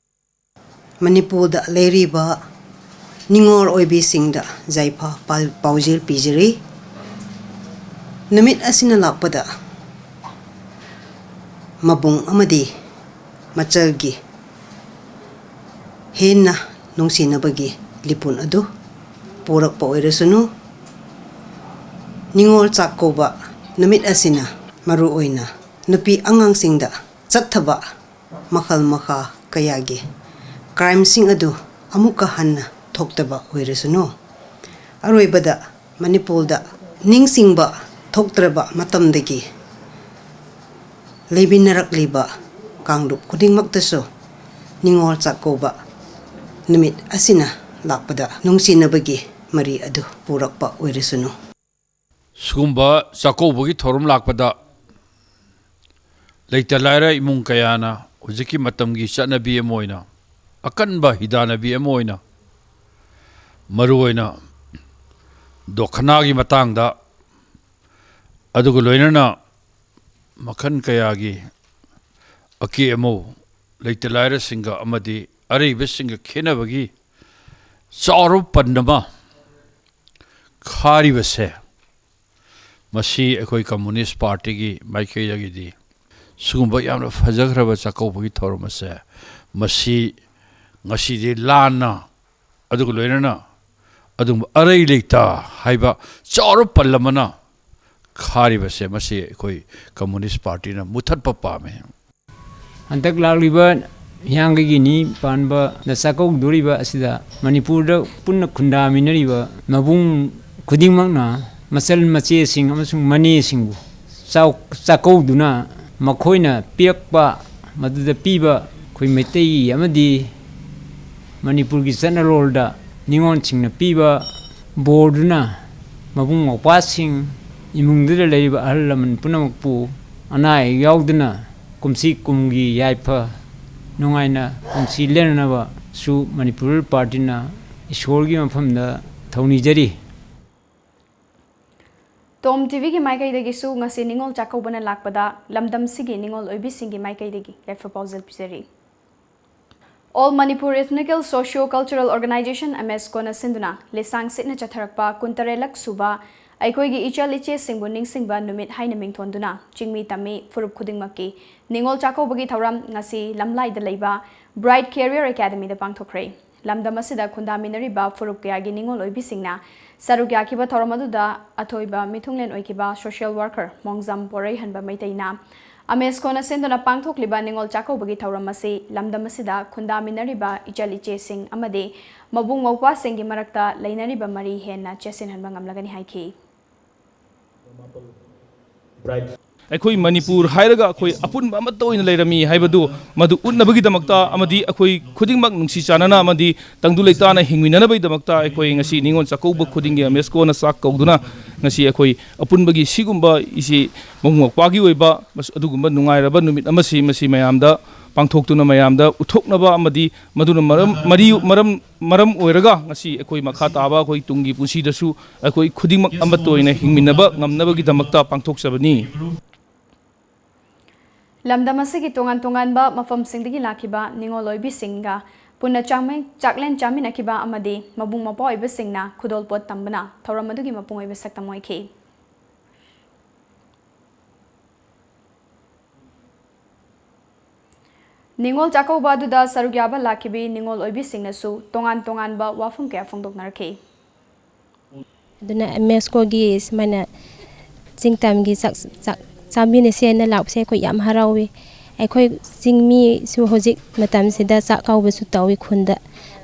ꯃꯅꯤꯄꯨꯔꯗ ꯂꯩꯔꯤꯕ ꯅꯤꯉꯣꯜ ꯑꯣꯏꯕꯤꯁꯤꯡꯗ ꯌꯥꯏꯐ ꯄꯥꯎ-, ꯄꯥꯎꯖꯦꯜ ꯄꯤꯖꯔꯤ꯫ ꯅꯨꯃꯤꯠ ꯑꯁꯤꯅ ꯂꯥꯛꯄꯗ ꯃꯕꯨꯡ ꯑꯃꯗꯤ ꯃꯆꯜꯒꯤ ꯍꯦꯟꯅ ꯅꯨꯡꯁꯤꯅꯕꯒꯤ ꯂꯤꯄꯨꯟ ꯑꯗꯨ ꯄꯨꯔꯛꯄ ꯑꯣꯏꯔꯁꯅꯨ꯫ ꯅꯤꯉꯣꯜ ꯆꯥꯛꯀꯧꯕ ꯅꯨꯃꯤꯠ ꯑꯁꯤꯅ ꯃꯔꯨꯑꯣꯏꯅ ꯅꯨꯄꯤ ꯑꯉꯥꯡꯁꯤꯡꯗ ꯆꯠꯊꯕ ꯃꯈꯜ ꯃꯈꯥ ꯀꯌꯥꯒꯤ ꯀ꯭ꯔꯥꯏꯝꯁꯤꯡ ꯑꯗꯨ ꯑꯃꯨꯛꯀ ꯍꯟꯅ ꯊꯣꯛꯇꯕ ꯑꯣꯏꯔꯁꯅꯨ꯫ ꯑꯔꯣꯏꯕꯗ, ꯃꯅꯤꯄꯨꯔꯗ ꯅꯤꯡꯁꯤꯡꯕ ꯊꯣꯛꯇ꯭ꯔꯕ ꯃꯇꯝꯗꯒꯤ ꯂꯩꯃꯤꯟꯅꯔꯛꯂꯤꯕ ꯀꯥꯡꯂꯨꯞ ꯈꯨꯗꯤꯡꯃꯛꯇꯁꯨ ꯅꯤꯉꯣꯜ ꯆꯥꯛꯀꯧꯕ ꯅꯨꯃꯤꯠ ꯑꯁꯤꯅ ꯂꯥꯛꯄꯗ ꯅꯨꯡꯁꯤꯅꯕꯒꯤ ꯃꯔꯤ ꯑꯗꯨ ꯄꯨꯔꯛꯄ ꯑꯣꯏꯔꯁꯅꯨ꯫ ꯁꯤꯒꯨꯝꯕ ꯆꯥꯛꯀꯧꯕꯒꯤ ꯊꯧꯔꯝ ꯂꯥꯛꯄꯗ ꯂꯩꯇ ꯂꯥꯏꯔ ꯏꯃꯨꯡ ꯀꯌꯥꯅ ꯍꯧꯖꯤꯛꯀꯤ ꯃꯇꯝꯒꯤ ꯆꯠꯅꯕꯤ ꯑꯃ ꯑꯣꯏꯅ ꯑꯀꯟꯕ ꯍꯤꯗꯥꯟꯅꯕꯤ ꯑꯃ ꯑꯣꯏꯅ ꯃꯔꯨꯑꯣꯏꯅ ꯗꯣꯈꯅꯥꯒꯤ ꯃꯇꯥꯡꯗ, ꯑꯗꯨꯒ ꯂꯣꯏꯅꯅ ꯃꯈꯜ ꯀꯌꯥꯒꯤ ꯑꯀꯦ ꯑꯃꯧ, ꯂꯩꯇ ꯂꯥꯏꯔꯁꯤꯡꯒ ꯑꯃꯗꯤ ꯑꯔꯩꯕꯁꯤꯡꯒ ꯈꯦꯠꯅꯕꯒꯤ ꯆꯥꯎꯔꯕ ꯄꯟ ꯑꯃ ꯈꯥꯔꯤꯕꯁꯦ, ꯃꯁꯤ ꯑꯩꯈꯣꯏ ꯀꯝꯃꯨꯅꯤꯁ ꯄꯥꯔꯇꯤꯒꯤ ꯃꯥꯏꯀꯩꯗꯒꯤꯗꯤ ꯁꯤꯒꯨꯝꯕ ꯌꯥꯝꯅ ꯐꯖꯈ꯭ꯔꯕ ꯆꯥꯛꯀꯧꯕꯒꯤ ꯊꯧꯔꯝ ꯑꯁꯦ, ꯃꯁꯤ ꯉꯁꯤꯗꯤ ꯂꯥꯟꯅ, ꯑꯗꯨꯒ ꯂꯣꯏꯅꯅ ꯑꯗꯨꯒꯨꯝꯕ ꯑꯔꯩ ꯂꯩꯇ ꯍꯥꯏꯕ ꯆꯥꯎꯔꯕ ꯄꯜ ꯑꯃꯅ ꯈꯥꯔꯤꯕꯁꯦ, ꯃꯁꯤ ꯑꯩꯈꯣꯏ ꯀꯝꯃꯨꯅꯤꯁ ꯄꯥꯔꯇꯤꯅ ꯃꯨꯊꯠꯄ ꯄꯥꯝꯃꯤ꯫ ꯍꯟꯗꯛ ꯂꯥꯛꯂꯤꯕ ꯍꯤꯌꯥꯡꯒꯩꯒꯤ ꯅꯤ ꯄꯥꯟꯕꯗ ꯆꯥꯛꯀꯧꯗꯣꯔꯤꯕ ꯑꯁꯤꯗ ꯃꯅꯤꯄꯨꯔꯗ ꯄꯨꯟꯅ ꯈꯨꯟꯗꯥꯃꯤꯟꯅꯔꯤꯕ ꯃꯕꯨꯡ ꯈꯨꯗꯤꯡꯃꯛꯅ ꯃꯆꯜ ꯃꯆꯦꯁꯤꯡ ꯑꯃꯁꯨꯡ ꯃꯅꯦꯁꯤꯡꯕꯨ ꯆꯥꯎ-, ꯆꯥꯛꯀꯧꯗꯨꯅ ꯃꯈꯣꯏꯅ ꯄꯤꯔꯛꯄ, ꯃꯗꯨꯗ ꯄꯤꯕ ꯑꯩꯈꯣꯏ ꯃꯩꯇꯩꯒꯤ ꯑꯃꯗꯤ ꯃꯅꯤꯄꯨꯔꯒꯤ ꯆꯠꯅꯔꯣꯜꯗ ꯅꯤꯉꯣꯜꯁꯤꯡꯅ ꯄꯤꯕ ꯕꯣꯔꯗꯨꯅ ꯃꯕꯨꯡ ꯃꯧꯄ꯭ꯋꯥꯁꯤꯡ, ꯏꯃꯨꯡꯗꯨꯗ ꯂꯩꯔꯤꯕ ꯑꯍꯜ ꯂꯃꯟ ꯄꯨꯝꯅꯃꯛꯄꯨ ꯑꯅꯥ ꯑꯌꯦꯛ ꯌꯥꯎꯗꯅ ꯀꯨꯝꯁꯤ ꯀꯨꯝꯒꯤ ꯌꯥꯏꯐ ꯅꯨꯡꯉꯥꯏꯅ ꯄꯨꯟꯁꯤ ꯂꯦꯟꯅꯅꯕꯁꯨ ꯃꯅꯤꯄꯨꯔ ꯄꯥꯔꯇꯤꯅ ꯏꯁꯣꯔꯒꯤ ꯃꯐꯝꯗ ꯊꯧꯅꯤꯖꯔꯤ꯫ ꯇꯣꯝ ꯇꯤꯚꯤꯒꯤ ꯃꯥꯏꯀꯩꯗꯒꯤꯁꯨ ꯉꯁꯤ ꯅꯤꯉꯣꯜ ꯆꯥꯛꯀꯧꯕꯅ ꯂꯥꯛꯄꯗ ꯂꯝꯗꯝꯁꯤꯒꯤ ꯅꯤꯉꯣꯜ ꯑꯣꯏꯕꯤꯁꯤꯡꯒꯤ ꯃꯥꯏꯀꯩꯗꯒꯤ ꯌꯥꯏꯐ ꯄꯥꯎꯖꯦꯜ ꯄꯤꯖꯔꯤ꯫ All Manipur Ethnical Socio-Cultural Organization, M S ꯀꯣꯅ ꯁꯤꯟꯗꯨꯅ ꯂꯤꯁꯥꯡ ꯁꯤꯠꯅ ꯆꯠꯊꯔꯛꯄ ꯀꯨꯟꯇꯔꯦꯠꯂꯛ ꯁꯨꯕ ꯑꯩꯈꯣꯏꯒꯤ ꯏꯆꯜ ꯏꯆꯦꯁꯤꯡꯕꯨ ꯅꯤꯡꯁꯤꯡꯕ ꯅꯨꯃꯤꯠ ꯍꯥꯏꯅ ꯃꯤꯡꯊꯣꯟꯗꯨꯅ ꯆꯤꯡꯃꯤ ꯇꯝꯃꯤ ꯐꯨꯔꯨꯞ ꯈꯨꯗꯤꯡꯃꯛꯀꯤ ꯅꯤꯉꯣꯜ ꯆꯥꯛꯀꯧꯕꯒꯤ ꯊꯧꯔꯝ ꯉꯁꯤ ꯂꯝꯂꯥꯏꯗ ꯂꯩꯕ Bright Career Academyꯗ ꯄꯥꯡꯊꯣꯛꯈ꯭ꯔꯦ꯫ ꯂꯝꯗꯝ ꯑꯁꯤꯗ ꯈꯨꯟꯗꯥꯃꯤꯟꯅꯔꯤꯕ ꯐꯨꯔꯨꯞ ꯀꯌꯥꯒꯤ ꯅꯤꯉꯣꯜ ꯑꯣꯏꯕꯤꯁꯤꯡꯅ ꯁꯔꯨꯛ ꯌꯥꯈꯤꯕ ꯊꯧꯔꯝ ꯑꯗꯨꯗ ꯑꯊꯣꯏꯕ ꯃꯤꯊꯨꯡꯂꯦꯟ ꯑꯣꯏꯈꯤꯕ social worker ꯃꯣꯡꯖꯝ ꯄꯣꯔꯩꯍꯟꯕ ꯃꯩꯇꯩꯅ ꯑꯦꯝ ꯑꯦꯁ ꯀꯣꯅ ꯁꯤꯟꯗꯨꯅ ꯄꯥꯡꯊꯣꯛꯂꯤꯕ ꯅꯤꯉꯣꯜ ꯆꯥꯛꯀꯧꯕꯒꯤ ꯊꯧꯔꯝ ꯑꯁꯤ ꯂꯝꯗꯝ ꯑꯁꯤꯗ ꯈꯨꯟꯗꯥꯃꯤꯟꯅꯔꯤꯕ ꯏꯆꯜ ꯏꯆꯦꯁꯤꯡ ꯑꯃꯗꯤ ꯃꯕꯨꯡ ꯃꯧꯄ꯭ꯋꯥꯁꯤꯡꯒꯤ ꯃꯔꯛꯇ ꯂꯩꯅꯔꯤꯕ ꯃꯔꯤ ꯍꯦꯟꯅ ꯆꯦꯠꯁꯤꯟꯍꯟꯕ ꯉꯝꯂꯒꯅꯤ ꯍꯥꯏꯈꯤ꯫ ꯑꯩꯈꯣꯏ ꯃꯅꯤꯄꯨꯔ ꯍꯥꯏꯔꯒ ꯑꯩꯈꯣꯏ ꯑꯄꯨꯟꯕ ꯑꯃꯠꯇ ꯑꯣꯏꯅ ꯂꯩꯔꯝꯃꯤ ꯍꯥꯏꯕꯗꯨ ꯃꯗꯨ ꯎꯠꯅꯕꯒꯤꯗꯃꯛꯇ ꯑꯃꯗꯤ ꯑꯩꯈꯣꯏ ꯈꯨꯗꯤꯡꯃꯛ ꯅꯨꯡꯁꯤ ꯆꯥꯟꯅꯅ ꯑꯃꯗꯤ ꯇꯪꯗꯨ ꯂꯩꯇꯥꯅ ꯍꯤꯡꯃꯤꯟꯅꯅꯕꯒꯤꯗꯃꯛꯇ ꯑꯩꯈꯣꯏ ꯉꯁꯤ ꯅꯤꯉꯣꯜ ꯆꯥꯛꯀꯧꯕ ꯈꯨꯗꯤꯡꯒꯤ ꯑꯦꯝ ꯑꯦꯁ ꯀꯣꯅ ꯆꯥꯛ ꯀꯧꯗꯨꯅ ꯉꯁꯤ ꯑꯩꯈꯣꯏ ꯑꯄꯨꯟꯕꯒꯤ ꯁꯤꯒꯨꯝꯕ ꯏꯆꯦ ꯃꯕꯨꯡ ꯃꯧꯄ꯭ꯋꯥꯒꯤ ꯑꯣꯏꯕ ꯃꯁ-, ꯑꯗꯨꯒꯨꯝꯕ ꯅꯨꯡꯉꯥꯏꯔꯕ ꯅꯨꯃꯤꯠ ꯑꯃꯁꯤ ꯃꯁꯤ ꯃꯌꯥꯝꯗ ꯄꯥꯡꯊꯣꯛꯇꯨꯅ ꯃꯌꯥꯝꯗ ꯎꯠꯊꯣꯛꯅꯕ ꯑꯃꯗꯤ ꯃꯗꯨꯅ ꯃꯔꯝ ꯃꯔꯤ ꯃꯔꯝ ꯃꯔꯝ ꯑꯣꯏꯔꯒ ꯉꯁꯤ ꯑꯩꯈꯣꯏ ꯃꯈꯥ ꯇꯥꯕ ꯑꯩꯈꯣꯏ ꯇꯨꯡꯒꯤ ꯄꯨꯟꯁꯤꯗꯁꯨ ꯑꯩꯈꯣꯏ ꯈꯨꯗꯤꯡꯃꯛ ꯑꯃꯠꯇ ꯑꯣꯏꯅ ꯍꯤꯡꯃꯤꯟꯅꯕ ꯉꯝꯅꯕꯒꯤꯗꯃꯛꯇ ꯄꯥꯡꯊꯣꯛꯆꯕꯅꯤ꯫ ꯂꯝꯗꯝ ꯑꯁꯤꯒꯤ ꯇꯣꯉꯥꯟ ꯇꯣꯉꯥꯟꯕ ꯃꯐꯝꯁꯤꯡꯗꯒꯤ ꯂꯥꯛꯈꯤꯕ ꯅꯤꯉꯣꯜ ꯑꯣꯏꯕꯤꯁꯤꯡꯒ ꯄꯨꯟꯅ ꯆꯥꯃꯤꯟ-, ꯆꯥꯛꯂꯦꯟ ꯆꯥꯃꯤꯟꯅꯈꯤꯕ ꯑꯃꯗꯤ ꯃꯕꯨꯡ ꯃꯧꯄ꯭ꯋꯥ ꯑꯣꯏꯕꯁꯤꯡꯅ ꯈꯨꯗꯣꯜ ꯄꯣꯠ ꯇꯝꯕꯅ ꯊꯧꯔꯝ ꯑꯗꯨꯒꯤ ꯃꯄꯨꯡ ꯑꯣꯏꯕ ꯁꯛꯇꯝ ꯑꯣꯏꯈꯤ꯫ ꯅꯤꯉꯣꯜ ꯆꯥꯛꯀꯧꯕ ꯑꯗꯨꯗ ꯁꯔꯨꯛ ꯌꯥꯕ ꯂꯥꯛꯈꯤꯕꯤ ꯅꯤꯉꯣꯜ ꯑꯣꯏꯕꯤꯁꯤꯡꯅꯁꯨ ꯇꯣꯉꯥꯟ ꯇꯣꯉꯥꯟꯕ ꯋꯥꯐꯝ ꯀꯌꯥ ꯐꯣꯡꯗꯣꯛꯅꯔꯛꯈꯤ꯫ ꯑꯗꯨꯅ ꯑꯦꯝ ꯑꯦꯁ ꯀꯣꯒꯤ ꯁꯨꯃꯥꯏꯅ ꯆꯤꯡ ꯇꯝꯒꯤ ꯆꯥꯛ ꯆꯥꯛ ꯆꯥꯃꯤꯟꯅꯁꯦꯅ ꯂꯥꯛꯄꯁꯦ ꯑꯩꯈꯣꯏ ꯌꯥꯝ ꯍꯔꯥꯎꯏ꯫ ꯑꯩꯈꯣꯏ ꯆꯤꯡꯃꯤꯁꯨ ꯍꯧꯖꯤꯛ ꯃꯇꯝꯁꯤꯗ ꯆꯥꯛ ꯀꯧꯕꯁꯨ ꯇꯧꯏ ꯈꯨꯟꯗ꯫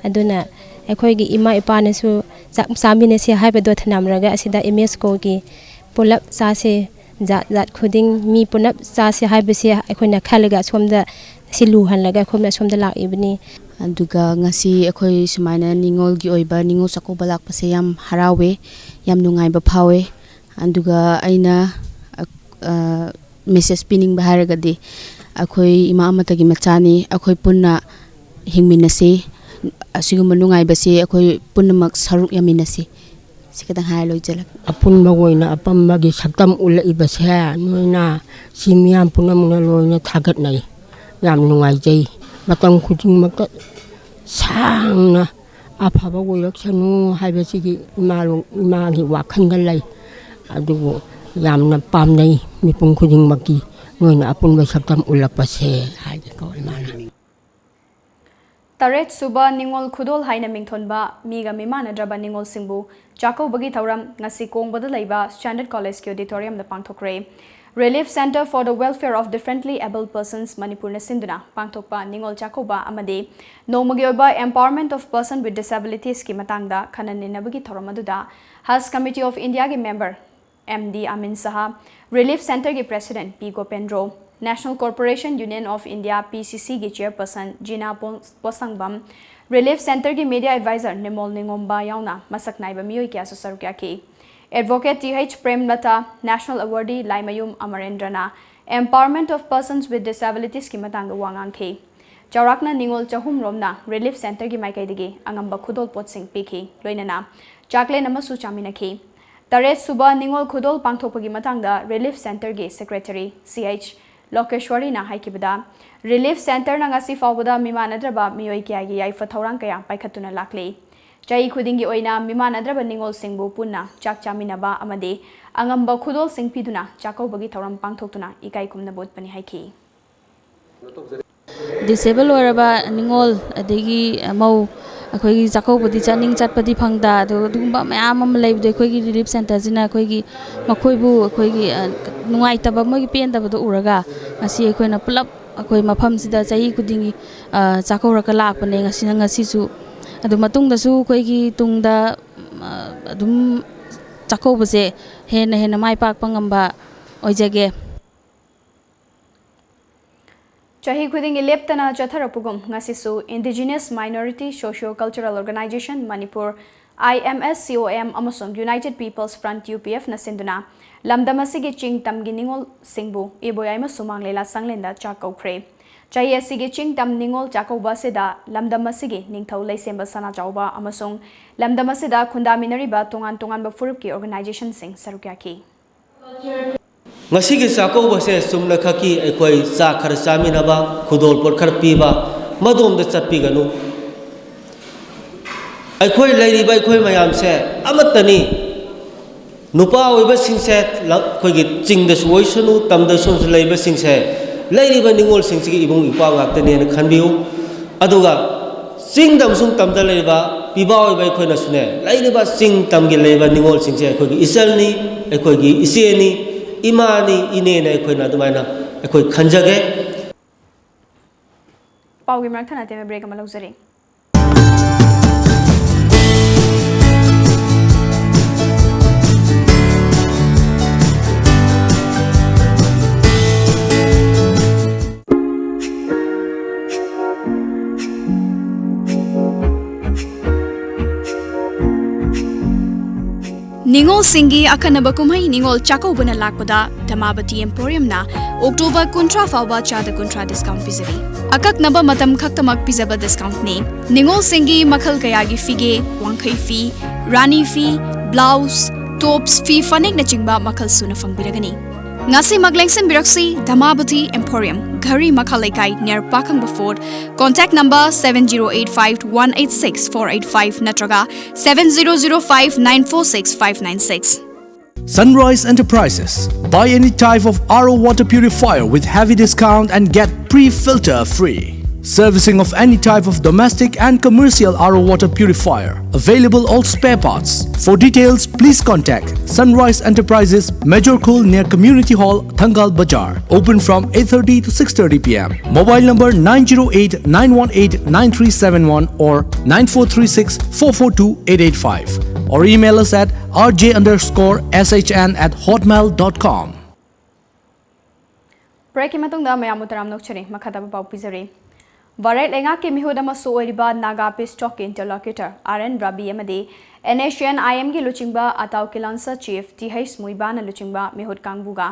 ꯑꯗꯨꯅ ꯑꯩꯈꯣꯏꯒꯤ ꯏꯃꯥ ꯏꯄꯥꯅꯁꯨ ꯆꯥꯛ ꯆꯥꯃꯤꯟꯅꯁꯦ ꯍꯥꯏꯕꯗꯣ ꯊꯅꯝꯂꯒ ꯑꯁꯤꯗ ꯑꯦꯝ ꯑꯦꯁ ꯀꯣꯒꯤ ꯄꯨꯂꯞ ꯆꯥꯁꯦ, ꯖꯥꯠ ꯖꯥꯠ ꯈꯨꯗꯤꯡ ꯃꯤ ꯄꯨꯂꯞ ꯆꯥꯁꯦ ꯍꯥꯏꯕꯁꯦ ꯑꯩꯈꯣꯏꯅ ꯈꯜꯂꯒ ꯑꯁꯣꯝꯗ ꯁꯤ ꯂꯨꯍꯜꯂꯒ ꯑꯩꯈꯣꯏꯅ ꯑꯁꯣꯝꯗ ꯂꯥꯛꯏꯕꯅꯤ꯫ ꯑꯗꯨꯒ ꯉꯁꯤ ꯑꯩꯈꯣꯏ ꯁꯨꯃꯥꯏꯅ ꯅꯤꯉꯣꯜꯒꯤ ꯑꯣꯏꯕ ꯅꯤꯉꯣꯜ ꯆꯥꯛꯀꯧꯕ ꯂꯥꯛꯄꯁꯦ ꯌꯥꯝ ꯍꯔꯥꯎꯋꯦ, ꯌꯥꯝ ꯅꯨꯡꯉꯥꯏꯕ ꯐꯥꯎꯋꯦ꯫ ꯑꯗꯨꯒ ꯑꯩꯅ ꯃꯦꯁꯦꯖ ꯄꯤꯅꯤꯡꯕ ꯍꯥꯏꯔꯒꯗꯤ ꯑꯩꯈꯣꯏ ꯏꯃꯥ ꯑꯃꯠꯇꯒꯤ ꯃꯆꯥꯅꯤ, ꯑꯩꯈꯣꯏ ꯄꯨꯟꯅ ꯍꯤꯡꯃꯤꯟꯅꯁꯤ, ꯑꯁꯤꯒꯨꯝꯕ ꯅꯨꯡꯉꯥꯏꯕꯁꯤ ꯑꯩꯈꯣꯏ ꯄꯨꯝꯅꯃꯛ ꯁꯔꯨꯛ ꯌꯥꯃꯤꯟꯅꯁꯤ꯫ ꯁꯤ ꯈꯇꯪ ꯍꯥꯏꯔ ꯂꯣꯏꯖꯔꯒꯦ꯫ ꯑꯄꯨꯟꯕ ꯑꯣꯏꯅ ꯑꯄꯥꯝꯕꯒꯤ ꯁꯛꯇꯝ ꯎꯠꯂꯛꯏꯕꯁꯦ ꯅꯣꯏꯅ ꯁꯤ ꯃꯤꯌꯥꯝ ꯄꯨꯝꯅꯃꯛꯅ ꯂꯣꯏꯅ ꯊꯥꯒꯠꯅꯩ꯫ ꯌꯥꯝ ꯅꯨꯡꯉꯥꯏꯖꯩ꯫ ꯃꯇꯝ ꯈꯨꯗꯤꯡꯃꯛꯇ ꯁꯥꯡꯅ ꯑꯐꯕ ꯑꯣꯏꯔꯛꯁꯅꯨ ꯍꯥꯏꯕꯁꯤꯒꯤ ꯏꯃꯥꯂꯣ-, ꯏꯃꯥꯒꯤ ꯋꯥꯈꯜꯗ ꯂꯩ꯫ ꯑꯗꯨꯕꯨ ꯌꯥꯝꯅ ꯄꯥꯝꯅꯩ ꯃꯤꯄꯨꯝ ꯈꯨꯗꯤꯡꯃꯛꯀꯤ ꯅꯣꯏꯅ ꯑꯄꯨꯟꯕ ꯁꯛꯇꯝ ꯎꯠꯂꯛꯄꯁꯦ ꯍꯥꯏꯒꯦꯀꯣ ꯏꯃꯥꯅ꯫ ꯇꯔꯦꯠ ꯁꯨꯕ ꯅꯤꯉꯣꯜ ꯈꯨꯗꯣꯜ ꯍꯥꯏꯅ ꯃꯤꯡꯊꯣꯟꯕ ꯃꯤꯒ ꯃꯤꯃꯥꯟꯅꯗ꯭ꯔꯕ ꯅꯤꯉꯣꯜꯁꯤꯡꯕꯨ ꯆꯥꯛꯀꯧꯕꯒꯤ ꯊꯧꯔꯝ ꯉꯁꯤ ꯀꯣꯡꯕꯗ ꯂꯩꯕ Standard College ꯀꯤ auditorium the ꯄꯥꯡꯊꯣꯛꯈ꯭ꯔꯦ꯫ Relief Centre for the Welfare of Differently Abled Persons ꯃꯅꯤꯄꯨꯔꯅ ꯁꯤꯟꯗꯨꯅ ꯄꯥꯡꯊꯣꯛꯄ ꯅꯤꯉꯣꯜ ꯆꯥꯛꯀꯧꯕ ꯑꯃꯗꯤ ꯅꯣꯡꯃꯒꯤ ꯑꯣꯏꯕ Empowerment of Person with Disabilities ꯀꯤ ꯃꯇꯥꯡꯗ ꯈꯟꯅ ꯅꯩꯅꯕꯒꯤ ꯊꯧꯔꯝ ꯑꯗꯨꯗ Haj Committee of India ꯒꯤ member ꯑꯦꯝ ꯗꯤ ꯑꯃꯤꯟ ꯁꯍꯥ, Relief Centre ꯒꯤ president P ꯒꯣꯄꯦꯟꯗ꯭ꯔꯣ, National Corporation Union of India, P C C ꯒꯤ chairperson ꯖꯤꯅꯥ ꯄꯣ-, ꯄꯣꯁꯪꯕꯝ, Relief Centre ꯒꯤ media advisor ꯅꯤꯃꯣꯜ ꯅꯤꯉꯣꯝꯕ ꯌꯥꯎꯅ ꯃꯁꯛ ꯅꯥꯏꯕ ꯃꯤꯑꯣꯏ ꯀꯌꯥꯁꯨ ꯁꯔꯨꯛ ꯌꯥꯈꯤ꯫ Advocate T H Premlata, National Awardee Laimayum ꯑꯃꯔꯦꯟꯗ꯭ꯔꯅ Empowerment of Persons with Disabilities ꯀꯤ ꯃꯇꯥꯡꯗ ꯋꯥ ꯉꯥꯡꯈꯤ꯫ ꯆꯥꯎꯔꯥꯛꯅ ꯅꯤꯉꯣꯜ ꯆꯍꯨꯝ ꯔꯣꯝꯅ Relief Centre ꯒꯤ ꯃꯥꯏꯀꯩꯗꯒꯤ ꯑꯉꯝꯕ ꯈꯨꯗꯣꯜ ꯄꯣꯠꯁꯤꯡ ꯄꯤꯈꯤ, ꯂꯣꯏꯅꯅ ꯆꯥꯛꯂꯦꯟ ꯑꯃꯁꯨ ꯆꯥꯃꯤꯟꯅꯈꯤ꯫ ꯇꯔꯦꯠ ꯁꯨꯕ ꯅꯤꯉꯣꯜ ꯈꯨꯗꯣꯜ ꯄꯥꯡꯊꯣꯛꯄꯒꯤ ꯃꯇꯥꯡꯗ Relief Centre ꯒꯤ secretary ꯁꯤ ꯑꯩꯆ ꯂꯣꯀꯦꯁ꯭ꯋꯔꯤꯅ ꯍꯥꯏꯈꯤꯕꯗ, Relief Centre ꯅ ꯉꯁꯤ ꯐꯥꯎꯕꯗ ꯃꯤꯃꯥꯟꯅꯗ꯭ꯔꯕ ꯃꯤꯑꯣꯏ ꯀꯌꯥꯒꯤ ꯌꯥꯏꯐ ꯊꯧꯔꯥꯡ ꯀꯌꯥ ꯄꯥꯏꯈꯠꯇꯨꯅ ꯂꯥꯛꯂꯤ꯫ ꯆꯍꯤ ꯈꯨꯗꯤꯡꯒꯤ ꯑꯣꯏꯅ ꯃꯤꯃꯥꯟꯅꯗ꯭ꯔꯕ ꯅꯤꯉꯣꯜꯁꯤꯡꯕꯨ ꯄꯨꯟꯅ ꯆꯥꯛ ꯆꯥꯃꯤꯟꯅꯕ ꯑꯃꯗꯤ ꯑꯉꯝꯕ ꯈꯨꯗꯣꯜꯁꯤꯡ ꯄꯤꯗꯨꯅ ꯆꯥꯛꯀꯧꯕꯒꯤ ꯊꯧꯔꯝ ꯄꯥꯡꯊꯣꯛꯇꯨꯅ ꯏꯀꯥꯏ ꯈꯨꯝꯅꯕ ꯎꯠꯄꯅꯤ ꯍꯥꯏꯈꯤ꯫ Disable ꯑꯣꯏꯔꯕ ꯅꯤꯉꯣꯜ ꯑꯗꯒꯤ ꯃꯧ ꯑꯩꯈꯣꯏꯒꯤ ꯆꯥꯛꯀꯧꯕꯗꯤ ꯆꯠꯅꯤꯡ ꯆꯠꯄꯗꯤ ꯐꯪꯗ, ꯑꯗꯨ ꯑꯗꯨꯒꯨꯝꯕ ꯃꯌꯥꯝ ꯑꯃ ꯂꯩꯕꯗꯣ ꯑꯩꯈꯣꯏꯒꯤ Relief Centre ꯁꯤꯅ ꯑꯩꯈꯣꯏꯒꯤ ꯃꯈꯣꯏꯕꯨ ꯑꯩꯈꯣꯏꯒꯤ, ꯑ, ꯅꯨꯡꯉꯥꯏꯇꯕ, ꯃꯣꯏꯒꯤ ꯄꯦꯟꯗꯕꯗꯣ ꯎꯔꯒ ꯉꯁꯤ ꯑꯩꯈꯣꯏꯅ ꯄꯨꯂꯞ ꯑꯩꯈꯣꯏ ꯃꯐꯝꯁꯤꯗ ꯆꯍꯤ ꯈꯨꯗꯤꯡꯒꯤ, ꯑ, ꯆꯥꯛꯀꯧꯔꯒ ꯂꯥꯛꯄꯅꯦ꯫ ꯉꯁꯤꯅ, ꯉꯁꯤꯁꯨ ꯑꯗꯨ ꯃꯇꯨꯡꯗꯁꯨ ꯑꯩꯈꯣꯏꯒꯤ ꯇꯨꯡꯗ, ꯑ, ꯑꯗꯨꯝ ꯆꯥꯛꯀꯧꯕꯁꯦ ꯍꯦꯟꯅ ꯍꯦꯟꯅ ꯃꯥꯏ ꯄꯥꯛꯄ ꯉꯝꯕ ꯑꯣꯏꯖꯒꯦ꯫ ꯆꯍꯤ ꯈꯨꯗꯤꯡꯒꯤ ꯂꯦꯞꯇꯅ ꯆꯠꯊꯔꯛꯄꯒꯨꯝ ꯉꯁꯤꯁꯨ Indigenous Minority Socio Cultural Organisation Manipur, I M S C O M, ꯑꯃꯁꯨꯡ United People's Front, U P F ꯅ ꯁꯤꯟꯗꯨꯅ ꯂꯝꯗꯝ ꯑꯁꯤꯒꯤ ꯆꯤꯡ ꯇꯝꯒꯤ ꯅꯤꯉꯣꯜꯁꯤꯡꯕꯨ ꯏꯕꯣꯌꯥꯏꯃ ꯁꯨꯃꯥꯡ ꯂꯤꯂꯥ ꯁꯪꯂꯦꯟꯗ ꯆꯥꯛ ꯀꯧꯈ꯭ꯔꯦ꯫ ꯆꯍꯤ ꯑꯁꯤꯒꯤ ꯆꯤꯡ ꯇꯝ ꯅꯤꯉꯣꯜ ꯆꯥꯛꯀꯧꯕ ꯑꯁꯤꯗ ꯂꯝꯗꯝ ꯑꯁꯤꯒꯤ ꯅꯤꯡꯊꯧ ꯂꯩꯁꯦꯝꯕ ꯁꯅꯥꯖꯥꯎꯕ ꯑꯃꯁꯨꯡ ꯂꯝꯗꯝ ꯑꯁꯤꯗ ꯈꯨꯟꯗꯥꯃꯤꯟꯅꯔꯤꯕ ꯇꯣꯉꯥꯟ ꯇꯣꯉꯥꯟꯕ ꯐꯨꯔꯨꯞꯀꯤ organization ꯁꯤꯡ ꯁꯔꯨꯛ ꯌꯥꯈꯤ꯫ ꯉꯁꯤꯒꯤ ꯆꯥꯛꯀꯧꯕꯁꯦ ꯆꯨꯝꯅ ꯈꯛꯀꯤ ꯑꯩꯈꯣꯏ ꯆꯥꯛ ꯈꯔ ꯆꯥꯃꯤꯟꯅꯕ, ꯈꯨꯗꯣꯜꯄꯣꯠ ꯈꯔ ꯄꯤꯕ, ꯃꯗꯣꯝꯗ ꯆꯠꯄꯤꯒꯅꯨ꯫ ꯑꯩꯈꯣꯏ ꯂꯩꯔꯤꯕ ꯑꯩꯈꯣꯏ ꯃꯌꯥꯝꯁꯦ ꯑꯃꯠꯇꯅꯤ꯫ ꯅꯨꯄꯥ ꯑꯣꯏꯕꯁꯤꯡꯁꯦ ꯂ-, ꯑꯩꯈꯣꯏꯒꯤ ꯆꯤꯡꯗꯁꯨ ꯑꯣꯏꯁꯅꯨ, ꯇꯝꯗꯁꯨ ꯂꯩꯕꯁꯤꯡꯁꯦ ꯂꯩꯔꯤꯕ ꯅꯤꯉꯣꯜꯁꯤꯡꯁꯤꯒꯤ ꯏꯕꯨꯡ ꯏꯄ꯭ꯋꯥ ꯉꯥꯛꯇꯅꯦꯅ ꯈꯟꯕꯤꯌꯨ꯫ ꯑꯗꯨꯒ ꯆꯤꯡꯗ ꯑꯃꯁꯨꯡ ꯇꯝꯗ ꯂꯩꯔꯤꯕ ꯄꯤꯕꯥ ꯑꯣꯏꯕ ꯑꯩꯈꯣꯏꯅꯁꯨꯅꯦ, ꯂꯩꯔꯤꯕ ꯆꯤꯡ ꯇꯝꯒꯤ ꯂꯩꯔꯤꯕ ꯅꯤꯉꯣꯜꯁꯤꯡꯁꯦ ꯑꯩꯈꯣꯏꯒꯤ ꯏꯆꯜꯅꯤ, ꯑꯩꯈꯣꯏꯒꯤ ꯏꯆꯦꯅꯤ, ꯏꯃꯥꯅꯤ, ꯏꯅꯦꯅ ꯑꯩꯈꯣꯏꯅ ꯑꯗꯨꯃꯥꯏꯅ ꯑꯩꯈꯣꯏ ꯈꯟꯖꯒꯦ꯫ ꯄꯥꯎꯒꯤ ꯃꯔꯛ ꯊꯠꯅ ꯇꯦꯝꯃꯦ, break ꯑꯃ ꯂꯧꯖꯔꯤ꯫ ꯅꯤꯉꯣꯜꯁꯤꯡꯒꯤ ꯑꯈꯟꯅꯕ ꯀꯨꯝꯍꯩ ꯅꯤꯉꯣꯜ ꯆꯥꯛꯀꯧꯕꯅ ꯂꯥꯛꯄꯗ ꯙꯃꯥꯕꯇꯤ ꯑꯦꯝꯄꯣꯔꯤꯌꯝꯅ ꯑꯣꯛꯇꯣꯕꯔ ꯀꯨꯟꯊ꯭ꯔꯥ ꯐꯥꯎꯕ ꯆꯥꯗ ꯀꯨꯟꯊ꯭ꯔꯥ discount ꯄꯤꯖꯔꯤ꯫ ꯑꯀꯛꯅꯕ ꯃꯇꯝ ꯈꯛꯇꯃꯛ ꯄꯤꯖꯕ discountꯅꯤ꯫ ꯅꯤꯉꯣꯜꯁꯤꯡꯒꯤ ꯃꯈꯜ ꯀꯌꯥꯒꯤ ꯐꯤꯒꯦ, ꯋꯥꯡꯈꯩ ꯐꯤ, ꯔꯥꯅꯤ ꯐꯤ, blouse, tops, ꯐꯤ ꯐꯅꯦꯛꯅꯆꯤꯡꯕ ꯃꯈꯜ ꯁꯨꯅ ꯐꯪꯕꯤꯔꯒꯅꯤ꯫ ꯉꯁꯤꯃꯛ ꯂꯦꯡꯁꯤꯟꯕꯤꯔꯛꯁꯤ ꯙꯃꯥꯕꯇꯤ ꯑꯦꯝꯄꯣꯔꯤꯌꯝ, ꯘꯔꯤ ꯃꯈꯥ ꯂꯩꯀꯥꯏ, near ꯄꯥꯈꯪꯕ fort. Contact number seven zero eight five one eight six four eight five ꯅꯠꯇ꯭ꯔꯒ seven zero zero five nine four six five nine six. Sunrise Enterprises. Buy any type of R O water purifier with heavy discount and get pre-filter free. Servicing of any type of domestic and commercial R O water purifier. Available all spare parts. For details, please contact Sunrise Enterprises, Major Khul, near Community Hall, Thangal Bazar. Open from eight thirty to six thirty p m. Mobile number nine zero eight nine one eight nine three seven one or nine four three six four four two eight eight five or email us at R J underscore S H N at hotmail dot com. Breakꯀꯤ ꯃꯇꯨꯡꯗ ꯃꯌꯥꯝꯕꯨ ꯇꯔꯥꯝꯅ ꯑꯣꯛꯆꯔꯤ꯫ ꯃꯈꯥ ꯇꯥꯕ ꯄꯥꯎ ꯄꯤꯖꯔꯤ꯫ ꯚꯥꯔꯠ ꯂꯩꯉꯥꯛꯀꯤ ꯃꯤꯍꯨꯠ ꯑꯃꯁꯨ ꯑꯣꯏꯔꯤꯕ Naga Peace Talkꯀꯤ interlocutor R N Rabi ꯑꯃꯗꯤ N S C N I Mꯒꯤ ꯂꯨꯆꯤꯡꯕ ꯑꯇꯥꯎ ꯀꯤꯂꯥꯟꯁ chief T H ꯃꯨꯏꯕꯥꯅ ꯂꯨꯆꯤꯡꯕ ꯃꯤꯍꯨꯠ ꯀꯥꯡꯕꯨꯒ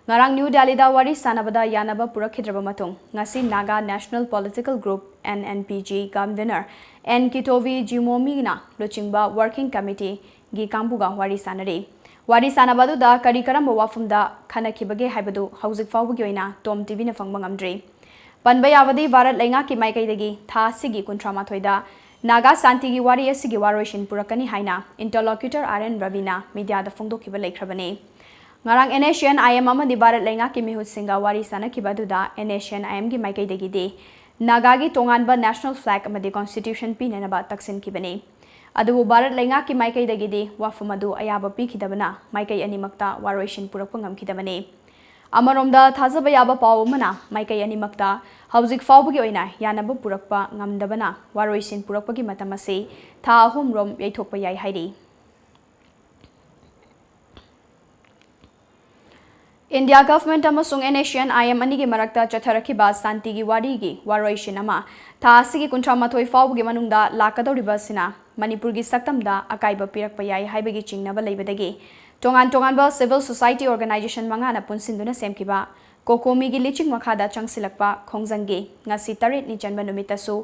ꯉꯔꯥꯡ ꯅ꯭ꯌꯨ ꯗꯦꯜꯂꯤꯗ ꯋꯥꯔꯤ ꯁꯥꯟꯅꯕꯗ ꯌꯥꯅꯕ ꯄꯨꯔꯛꯈꯤꯗ꯭ꯔꯕ ꯃꯇꯨꯡ, ꯉꯁꯤ Naga National Political Group, N N P G, convener N Kitovi Jimomiꯅ ꯂꯨꯆꯤꯡꯕ working committeeꯒꯤ ꯀꯥꯡꯕꯨꯒ ꯋꯥꯔꯤ ꯁꯥꯟꯅꯔꯤ꯫ ꯋꯥꯔꯤ ꯁꯥꯟꯅꯕ ꯑꯗꯨꯗ ꯀꯔꯤ ꯀꯔꯝꯕ ꯋꯥꯐꯝꯗ ꯈꯟꯅꯈꯤꯕꯒꯦ ꯍꯥꯏꯕꯗꯨ ꯍꯧꯖꯤꯛ ꯐꯥꯎꯕꯒꯤ ꯑꯣꯏꯅ ꯇꯣꯝ ꯇꯤꯚꯤꯅ ꯐꯪꯕ ꯉꯝꯗ꯭ꯔꯤ꯫ ꯄꯟꯕ ꯌꯥꯕꯗꯤ, ꯚꯥꯔꯠ ꯂꯩꯉꯥꯛꯀꯤ ꯃꯥꯏꯀꯩꯗꯒꯤ ꯊꯥ ꯑꯁꯤꯒꯤ ꯀꯨꯟꯊ꯭ꯔꯥ ꯃꯥꯊꯣꯏꯗ ꯅꯥꯒꯥ ꯁꯥꯟꯇꯤꯒꯤ ꯋꯥꯔꯤ ꯑꯁꯤꯒꯤ ꯋꯥꯔꯣꯏꯁꯤꯟ ꯄꯨꯔꯛꯀꯅꯤ ꯍꯥꯏꯅ interlocutor R N Ravina ꯃꯤꯗꯤꯌꯥꯗ ꯐꯣꯡꯗꯣꯛꯈꯤꯕ ꯂꯩꯈ꯭ꯔꯕꯅꯤ꯫ ꯉꯔꯥꯡ N S C N I M ꯑꯃꯗꯤ ꯚꯥꯔꯠ ꯂꯩꯉꯥꯛꯀꯤ ꯃꯤꯍꯨꯠꯁꯤꯡꯒ ꯋꯥꯔꯤ ꯁꯥꯅꯈꯤꯕ ꯑꯗꯨꯗ N S C N I Mꯒꯤ ꯃꯥꯏꯀꯩꯗꯒꯤꯗꯤ ꯅꯥꯒꯥꯒꯤ ꯇꯣꯉꯥꯟꯕ national flag ꯑꯃꯗꯤ constitution ꯄꯤꯅꯅꯕ ꯇꯛꯁꯤꯟꯈꯤꯕꯅꯤ꯫ ꯑꯗꯨꯕꯨ ꯚꯥꯔꯠ ꯂꯩꯉꯥꯛꯀꯤ ꯃꯥꯏꯀꯩꯗꯒꯤꯗꯤ ꯋꯥꯐꯝ ꯑꯗꯨ ꯑꯌꯥꯕ ꯄꯤꯈꯤꯗꯕꯅ ꯃꯥꯏꯀꯩ ꯑꯅꯤꯃꯛꯇ ꯋꯥꯔꯣꯏꯁꯤꯟ ꯄꯨꯔꯛꯄ ꯉꯝꯈꯤꯗꯕꯅꯤ꯫ ꯑꯃꯔꯣꯝꯗ, ꯊꯥꯖꯕ ꯌꯥꯕ ꯄꯥꯎ ꯑꯃꯅ ꯃꯥꯏꯀꯩ ꯑꯅꯤꯃꯛꯇ ꯍꯧꯖꯤꯛ ꯐꯥꯎꯕꯒꯤ ꯑꯣꯏꯅ ꯌꯥꯅꯕ ꯄꯨꯔꯛꯄ ꯉꯝꯗꯕꯅ ꯋꯥꯔꯣꯏꯁꯤꯟ ꯄꯨꯔꯛꯄꯒꯤ ꯃꯇꯝ ꯑꯁꯤ ꯊꯥ ꯑꯍꯨꯝꯔꯣꯝ ꯌꯩꯊꯣꯛꯄ ꯌꯥꯏ ꯍꯥꯏꯔꯤ꯫ India government ꯑꯃꯁꯨꯡ N S C N I M ꯑꯅꯤꯒꯤ ꯃꯔꯛꯇ ꯆꯠꯊꯔꯛꯈꯤꯕ ꯁꯥꯟꯇꯤꯒꯤ ꯋꯥꯔꯤꯒꯤ ꯋꯥꯔꯣꯏꯁꯤꯟ ꯑꯃ ꯊꯥ ꯑꯁꯤꯒꯤ ꯀꯨꯟꯊ꯭ꯔꯥ ꯃꯥꯊꯣꯏ ꯐꯥꯎꯕꯒꯤ ꯃꯅꯨꯡꯗ ꯂꯥꯛꯀꯗꯧꯔꯤꯕ ꯑꯁꯤꯅ ꯃꯅꯤꯄꯨꯔꯒꯤ ꯁꯛꯇꯝꯗ ꯑꯀꯥꯏꯕ ꯄꯤꯔꯛꯄ ꯌꯥꯏ ꯍꯥꯏꯕꯒꯤ ꯆꯤꯡꯅꯕ ꯂꯩꯕꯗꯒꯤ ꯇꯣꯉꯥꯟ ꯇꯣꯉꯥꯟꯕ civil society organization ꯃꯉꯥꯅ ꯄꯨꯟꯁꯤꯟꯗꯨꯅ ꯁꯦꯝꯈꯤꯕ ꯀꯣꯀꯣꯃꯤꯒꯤ ꯂꯨꯆꯤꯡ ꯃꯈꯥꯗ ꯆꯪꯁꯤꯜꯂꯛꯄ ꯈꯣꯡꯖꯪꯒꯤ ꯉꯁꯤ ꯇꯔꯦꯠꯅꯤ ꯆꯟꯕ ꯅꯨꯃꯤꯠꯇꯁꯨ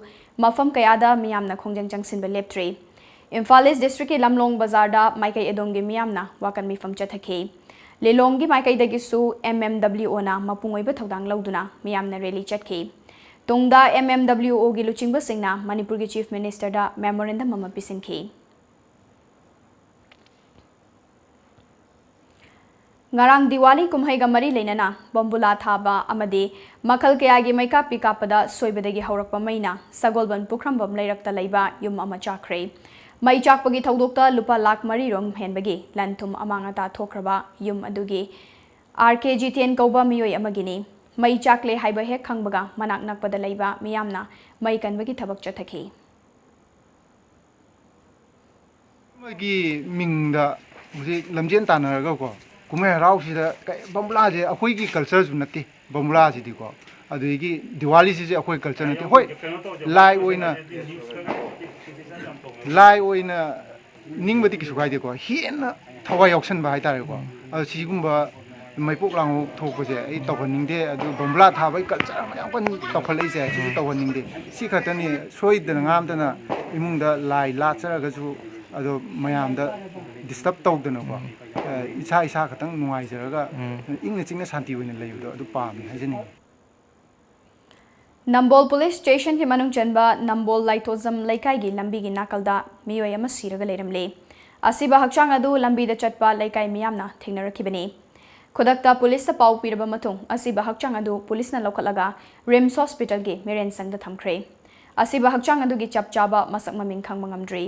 ꯃꯐꯝ ꯀꯌꯥꯗ ꯃꯤꯌꯥꯝꯅ ꯈꯣꯡꯖꯪ ꯆꯪꯁꯤꯟꯕ ꯂꯦꯞꯇ꯭ꯔꯤ꯫ ꯏꯝꯐꯥꯜ East districtꯀꯤ ꯂꯝꯂꯣꯡ ꯕꯖꯥꯔꯗ ꯃꯥꯏꯀꯩ ꯑꯗꯣꯝꯒꯤ ꯃꯤꯌꯥꯝꯅ ꯋꯥꯀꯟ ꯃꯤꯐꯝ ꯆꯠꯊꯈꯤ꯫ ꯂꯤꯂꯣꯡꯒꯤ ꯃꯥꯏꯀꯩꯗꯒꯤꯁꯨ M M W Oꯅ ꯃꯄꯨꯡ ꯑꯣꯏꯕ ꯊꯧꯗꯥꯡ ꯂꯧꯗꯨꯅ ꯃꯤꯌꯥꯝꯅ rally ꯆꯠꯈꯤ꯫ ꯇꯨꯡꯗ M M W Oꯒꯤ ꯂꯨꯆꯤꯡꯕꯁꯤꯡꯅ ꯃꯅꯤꯄꯨꯔꯒꯤ Chief Ministerꯗ memorandum ꯑꯃ ꯄꯤꯁꯤꯟꯈꯤ꯫ ꯉꯔꯥꯡ ꯗꯤꯋꯥꯂꯤ ꯀꯨꯝꯍꯩꯒ ꯃꯔꯤ ꯂꯩꯅꯅ ꯕꯣꯝꯕꯨꯂꯥ ꯊꯥꯕ ꯑꯃꯗꯤ ꯃꯈꯜ ꯀꯌꯥꯒꯤ ꯃꯩꯀꯥꯞꯄꯤ ꯀꯥꯞꯄꯗ ꯁꯣꯏꯕꯗꯒꯤ ꯍꯧꯔꯛꯄ ꯃꯩꯅ ꯁꯒꯣꯜꯕꯟ ꯄꯨꯈ꯭ꯔꯝꯕꯝ ꯂꯩꯔꯛꯇ ꯂꯩꯕ ꯌꯨꯝ ꯑꯃ ꯆꯥꯛꯈ꯭ꯔꯦ꯫ ꯃꯩ ꯆꯥꯛꯄꯒꯤ ꯊꯧꯗꯣꯛꯇ ꯂꯨꯄꯥ ꯂꯥꯈ ꯃꯔꯤ ꯔꯣꯝ ꯍꯦꯟꯕꯒꯤ ꯂꯟ ꯊꯨꯝ ꯑꯃꯥꯡ ꯑꯇꯥ ꯊꯣꯛꯈ꯭ꯔꯕ ꯌꯨꯝ ꯑꯗꯨꯒꯤ R K ꯖꯤꯇꯦꯟ ꯀꯧꯕ ꯃꯤꯑꯣꯏ ꯑꯃꯒꯤꯅꯤ꯫ ꯃꯩ ꯆꯥꯛꯂꯦ ꯍꯥꯏꯕ ꯍꯦꯛ ꯈꯪꯕꯒ ꯃꯅꯥꯛ ꯅꯛꯄꯗ ꯂꯩꯕ ꯃꯤꯌꯥꯝꯅ ꯃꯩ ꯀꯟꯕꯒꯤ ꯊꯕꯛ ꯆꯠꯊꯈꯤ꯫ ꯑꯃꯒꯤ ꯃꯤꯡꯗ ꯍꯧꯖꯤꯛ ꯂꯝꯖꯦꯟ ꯇꯥꯟꯅꯔꯒꯀꯣ, ꯀꯨꯝꯍꯩ ꯍꯔꯥꯎꯁꯤꯗ ꯀꯩ, ꯕꯝꯕꯨꯂꯥꯁꯦ ꯑꯩꯈꯣꯏꯒꯤ cultureꯁꯨ ꯅꯠꯇꯦ, ꯕꯝꯕꯨꯂꯥꯁꯤꯗꯤꯀꯣ꯫ ꯑꯗꯨꯗꯒꯤ ꯗꯤꯋꯥꯂꯤꯁꯤꯁꯨ ꯑꯩꯈꯣꯏ culture ꯅꯠꯇꯦ꯫ ꯍꯣꯏ, ꯂꯥꯏ ꯑꯣꯏꯅ, ꯂꯥꯏ ꯑꯣꯏꯅ ꯅꯤꯡꯕꯗꯤ ꯀꯩꯁꯨ ꯀꯥꯏꯗꯦꯀꯣ, ꯍꯦꯟꯅ ꯊꯋꯥꯏ ꯌꯥꯎꯁꯟꯕ ꯍꯥꯏꯇꯥꯔꯦꯀꯣ꯫ ꯑꯗꯣ ꯁꯤꯒꯨꯝꯕ ꯃꯩꯄꯣꯛ ꯂꯥꯡꯄꯣꯛ ꯊꯣꯛꯄꯁꯦ ꯑꯩ ꯇꯧꯍꯟꯅꯤꯡꯗꯦ꯫ ꯑꯗꯨ ꯕꯣꯝꯕꯨꯂꯥ ꯊꯥꯕꯒꯤ culture ꯃꯌꯥꯝ ꯀꯟꯅ ꯇꯧꯈꯠꯂꯛꯏꯁꯦ, ꯁꯤꯁꯨ ꯇꯧꯍꯟꯅꯤꯡꯗꯦ꯫ ꯁꯤ ꯈꯛꯇꯅꯤ, ꯁꯣꯏꯗꯅ ꯉꯥꯝꯗꯅ ꯏꯃꯨꯡꯗ ꯂꯥꯏ ꯂꯥꯠꯆꯔꯒꯁꯨ, ꯑꯗꯣ ꯃꯌꯥꯝꯗ disturb ꯇꯧꯗꯅꯀꯣ, ꯑ, ꯏꯁꯥ ꯏꯁꯥ ꯈꯛꯇꯪ ꯅꯨꯡꯉꯥꯏꯖꯔꯒ ꯏꯪꯅ ꯆꯤꯛꯅ ꯁꯥꯟꯇꯤ ꯑꯣꯏꯅ ꯂꯩꯕꯗꯣ ꯑꯗꯨ ꯄꯥꯝꯃꯤ ꯍꯥꯏꯖꯅꯤꯡꯉꯤ꯫ ꯅꯝꯕꯣꯜ ꯄꯨꯂꯤꯁ ꯁ꯭ꯇꯦꯁꯟꯒꯤ ꯃꯅꯨꯡ ꯆꯟꯕ ꯅꯝꯕꯣꯜ ꯂꯥꯏꯊꯣꯖꯝ ꯂꯩꯀꯥꯏꯒꯤ ꯂꯝꯕꯤꯒꯤ ꯅꯥꯀꯜꯗ ꯃꯤꯑꯣꯏ ꯑꯃ ꯁꯤꯔꯒ ꯂꯩꯔꯝꯂꯦ꯫ ꯑꯁꯤꯕ ꯍꯛꯆꯥꯡ ꯑꯗꯨ ꯂꯝꯕꯤꯗ ꯆꯠꯄ ꯂꯩꯀꯥꯏ ꯃꯤꯌꯥꯝꯅ ꯊꯦꯡꯅꯔꯛꯈꯤꯕꯅꯤ꯫ ꯈꯨꯗꯛꯇ ꯄꯨꯂꯤꯁꯇ ꯄꯥꯎ ꯄꯤꯔꯕ ꯃꯇꯨꯡ ꯑꯁꯤꯕ ꯍꯛꯆꯥꯡ ꯑꯗꯨ ꯄꯨꯂꯤꯁꯅ ꯂꯧꯈꯠꯂꯒ ꯔꯤꯝꯁ ꯍꯣꯁꯄꯤꯇꯥꯜꯒꯤ ꯃꯤꯔꯦꯟꯁꯪꯗ ꯊꯝꯈ꯭ꯔꯦ꯫ ꯑꯁꯤꯕ ꯍꯛꯆꯥꯡ ꯑꯗꯨꯒꯤ ꯆꯞ ꯆꯥꯕ ꯃꯁꯛ ꯃꯃꯤꯡ ꯈꯪꯕ ꯉꯝꯗ꯭ꯔꯤ꯫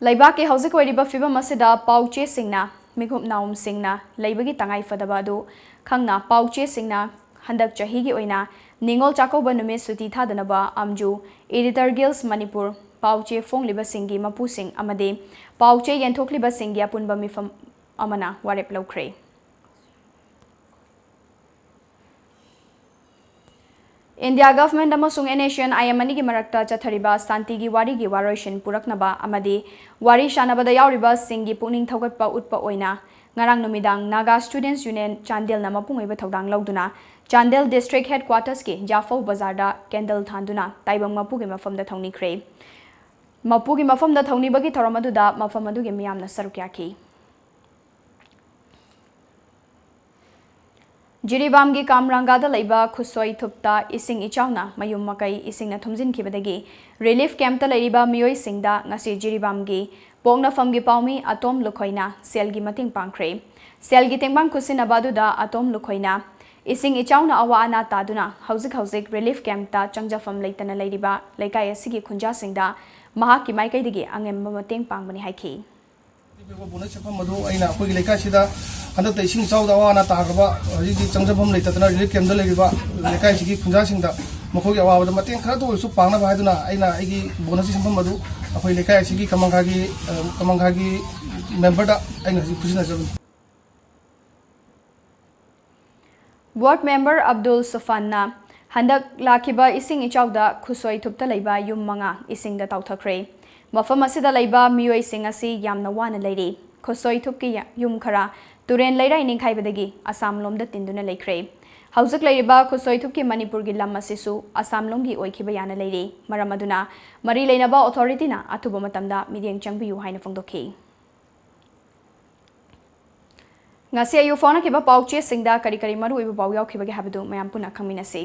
ꯂꯩꯕꯥꯛꯀꯤ ꯍꯧꯖꯤꯛ ꯑꯣꯏꯔꯤꯕ ꯐꯤꯕꯝ ꯑꯁꯤꯗ ꯄꯥꯎ ꯆꯦꯁꯤꯡꯅ, ꯃꯤꯈꯨꯞ ꯅꯥꯎꯝꯁꯤꯡꯅ ꯂꯩꯕꯒꯤ ꯇꯉꯥꯏ ꯐꯗꯕ ꯑꯗꯨ ꯈꯪꯅ ꯄꯥꯎ ꯆꯦꯁꯤꯡꯅ ꯍꯟꯗꯛ ꯆꯍꯤꯒꯤ ꯑꯣꯏꯅ ꯅꯤꯉꯣꯜ ꯆꯥꯛꯀꯧꯕ ꯅꯨꯃꯤꯠ ꯁꯨꯇꯤ ꯊꯥꯗꯅꯕ ꯑꯝꯖꯨ, ꯏꯗꯤꯇꯔ ꯒꯤꯜꯁ ꯃꯅꯤꯄꯨꯔ, ꯄꯥꯎ ꯆꯦ ꯐꯣꯡꯂꯤꯕꯁꯤꯡꯒꯤ ꯃꯄꯨꯁꯤꯡ ꯑꯃꯗꯤ ꯄꯥꯎ ꯆꯦ ꯌꯦꯟꯊꯣꯛꯂꯤꯕꯁꯤꯡꯒꯤ ꯑꯄꯨꯟꯕ ꯃꯤꯐꯝ ꯑꯃꯅ ꯋꯥꯔꯦꯞ ꯂꯧꯈ꯭ꯔꯦ꯫ ꯏꯟꯗꯤꯌꯥ ꯒꯚꯔꯟꯃꯦꯟꯠ ꯑꯃꯁꯨꯡ N S C N I M ꯑꯅꯤꯒꯤ ꯃꯔꯛꯇ ꯆꯠꯊꯔꯤꯕ ꯁꯥꯟꯇꯤꯒꯤ ꯋꯥꯔꯤꯒꯤ ꯋꯥꯔꯣꯏꯁꯤꯟ ꯄꯨꯔꯛꯅꯕ ꯑꯃꯗꯤ ꯋꯥꯔꯤ ꯁꯥꯟꯅꯕꯗ ꯌꯥꯎꯔꯤꯕꯁꯤꯡꯒꯤ ꯄꯨꯛꯅꯤꯡ ꯊꯧꯒꯠꯄ ꯎꯠꯄ ꯑꯣꯏꯅ ꯉꯔꯥꯡ ꯅꯨꯃꯤꯗꯥꯡ ꯅꯥꯒꯥ ꯁ꯭ꯇꯨꯗꯦꯟꯠꯁ ꯌꯨꯅꯤꯌꯟ ꯆꯥꯟꯗꯦꯜꯅ ꯃꯄꯨꯡ ꯑꯣꯏꯕ ꯊꯧꯗꯥꯡ ꯂꯧꯗꯨꯅ ꯆꯥꯟꯗꯦꯜ ꯗꯤꯁꯇ꯭ꯔꯤꯛ ꯍꯦꯗꯀ꯭ꯋꯥꯇꯔꯁꯀꯤ ꯖꯥꯐꯧ ꯕꯖꯥꯔꯗ ꯀꯦꯟꯗꯜ ꯊꯥꯟꯗꯨꯅ ꯇꯥꯏꯕꯪ ꯃꯄꯨꯒꯤ ꯃꯐꯝꯗ ꯊꯧꯅꯤꯈ꯭ꯔꯦ꯫ ꯃꯄꯨꯒꯤ ꯃꯐꯝꯗ ꯊꯧꯅꯤꯕꯒꯤ ꯊꯧꯔꯝ ꯑꯗꯨꯗ ꯃꯐꯝ ꯑꯗꯨꯒꯤ ꯃꯤꯌꯥꯝꯅ ꯁꯔꯨꯛ ꯌꯥꯈꯤ꯫ ꯖꯤꯔꯤꯕꯥꯝꯒꯤ ꯀꯥꯝꯔꯥꯡꯒꯥꯗ ꯂꯩꯕ ꯈꯨꯠꯁꯣꯏ ꯊꯨꯞꯇ ꯏꯁꯤꯡ ꯏꯆꯥꯎꯅ ꯃꯌꯨꯝ ꯃꯀꯩ ꯏꯁꯤꯡꯅ ꯊꯨꯝꯖꯤꯟꯈꯤꯕꯗꯒꯤ ꯔꯤꯂꯤꯐ ꯀꯦꯝꯞꯇ ꯂꯩꯔꯤꯕ ꯃꯤꯑꯣꯏꯁꯤꯡꯗ ꯉꯁꯤ ꯖꯤꯔꯤꯕꯥꯝꯒꯤ ꯄꯣꯛꯅꯐꯝꯒꯤ ꯄꯥꯎꯃꯤ ꯑꯇꯣꯝ ꯂꯨꯈꯣꯏꯅ ꯁꯦꯜꯒꯤ ꯃꯇꯦꯡ ꯄꯥꯡꯈ꯭ꯔꯦ꯫ ꯁꯦꯜꯒꯤ ꯇꯦꯡꯕꯥꯡ ꯈꯨꯠꯁꯤꯟꯅꯕ ꯑꯗꯨꯗ ꯑꯇꯣꯝ ꯂꯨꯈꯣꯏꯅ ꯏꯁꯤꯡ ꯏꯆꯥꯎꯅ ꯑꯋꯥ ꯑꯅꯥ ꯇꯥꯗꯨꯅ ꯍꯧꯖꯤꯛ ꯍꯧꯖꯤꯛ ꯔꯤꯂꯤꯐ ꯀꯦꯝꯞꯇ ꯆꯪꯖꯐꯝ ꯂꯩꯇꯅ ꯂꯩꯔꯤꯕ ꯂꯩꯀꯥꯏ ꯑꯁꯤꯒꯤ ꯈꯨꯟꯖꯥꯁꯤꯡꯗ ꯃꯍꯥꯛꯀꯤ ꯃꯥꯏꯀꯩꯗꯒꯤ ꯑꯉꯝꯕ ꯃꯇꯦꯡ ꯄꯥꯡꯕꯅꯤ ꯍꯥꯏꯈꯤ꯫ ꯄꯤꯕ ꯕꯣꯅꯁ ꯁꯦꯟꯐꯝ ꯑꯗꯨ ꯑꯩꯅ ꯑꯩꯈꯣꯏꯒꯤ ꯂꯩꯀꯥꯏꯁꯤꯗ ꯍꯟꯗꯛꯇ ꯏꯁꯤꯡ ꯏꯆꯥꯎꯗ ꯑꯋꯥ ꯑꯅꯥ ꯇꯥꯈ꯭ꯔꯕ, ꯍꯧꯖꯤꯛꯇꯤ ꯆꯪꯖꯐꯝ ꯂꯩꯇꯗꯅ ꯔꯤꯂꯤꯐ ꯀꯦꯝꯞꯇ ꯂꯩꯔꯤꯕ ꯂꯩꯀꯥꯏꯁꯤꯒꯤ ꯈꯨꯟꯖꯥꯁꯤꯡꯗ ꯃꯈꯣꯏꯒꯤ ꯑꯋꯥꯕꯗ ꯃꯇꯦꯡ ꯈꯔꯇ ꯑꯣꯏꯔꯁꯨ ꯄꯥꯡꯅꯕ ꯍꯥꯏꯗꯨꯅ ꯑꯩꯅ ꯑꯩꯒꯤ ꯕꯣꯅꯁꯀꯤ ꯁꯦꯟꯐꯝ ꯑꯗꯨ ꯑꯩꯈꯣꯏ ꯂꯩꯀꯥꯏ ꯑꯁꯤꯒꯤ ꯀꯃꯪꯈꯥꯒꯤ, ꯑ, ꯀꯃꯪꯈꯥꯒꯤ ꯃꯦꯝꯕꯔꯗ ꯑꯩꯅ ꯍꯧꯖꯤꯛ ꯈꯨꯠꯁꯤꯟꯅꯖꯕꯅꯤ꯫ ꯋꯥꯔꯗ ꯃꯦꯝꯕꯔ ꯑꯕꯗꯨꯜ ꯁꯨꯐꯥꯟꯅ ꯍꯟꯗꯛ ꯂꯥꯛꯈꯤꯕ ꯏꯁꯤꯡ ꯏꯆꯥꯎꯗ ꯈꯨꯁꯣꯏ ꯊꯨꯞꯇ ꯂꯩꯕ ꯌꯨꯝ ꯃꯉꯥ ꯏꯁꯤꯡꯗ ꯇꯥꯎꯊꯈ꯭ꯔꯦ꯫ ꯃꯐꯝ ꯑꯁꯤꯗ ꯂꯩꯕ ꯃꯤꯑꯣꯏꯁꯤꯡ ꯑꯁꯤ ꯌꯥꯝꯅ ꯋꯥꯅ ꯂꯩꯔꯤ꯫ ꯈꯨꯁꯣꯏ ꯊꯨꯞꯀꯤ ꯌꯨꯝ ꯈꯔ ꯇꯨꯔꯦꯟ ꯂꯩꯔꯥꯏ ꯅꯤꯡꯈꯥꯏꯕꯗꯒꯤ ꯑꯁꯥꯝ ꯂꯣꯝꯗ ꯇꯤꯟꯗꯨꯅ ꯂꯩꯈ꯭ꯔꯦ꯫ ꯍꯧꯖꯤꯛ ꯂꯩꯔꯤꯕ ꯈꯨꯁꯣꯏ ꯊꯨꯞꯀꯤ ꯃꯅꯤꯄꯨꯔꯒꯤ ꯂꯝ ꯑꯁꯤꯁꯨ ꯑꯁꯥꯝ ꯂꯣꯝꯒꯤ ꯑꯣꯏꯈꯤꯕ ꯌꯥꯅ ꯂꯩꯔꯤ꯫ ꯃꯔꯝ ꯑꯗꯨꯅ ꯃꯔꯤ ꯂꯩꯅꯕ ꯑꯣꯊꯣꯔꯤꯇꯤꯅ ꯑꯊꯨꯕ ꯃꯇꯝꯗ ꯃꯤꯠꯌꯦꯡ ꯆꯪꯕꯤꯌꯨ ꯍꯥꯏꯅ ꯐꯣꯡꯗꯣꯛꯈꯤ꯫ ꯉꯁꯤ ꯑꯌꯨꯛ ꯐꯥꯎꯅꯈꯤꯕ ꯄꯥꯎ ꯆꯦꯁꯤꯡꯗ ꯀꯔꯤ ꯀꯔꯤ ꯃꯔꯨꯑꯣꯏꯕ ꯄꯥꯎ ꯌꯥꯎꯈꯤꯕꯒꯦ ꯍꯥꯏꯕꯗꯨ ꯃꯌꯥꯝ ꯄꯨꯟꯅ ꯈꯪꯃꯤꯟꯅꯁꯤ꯫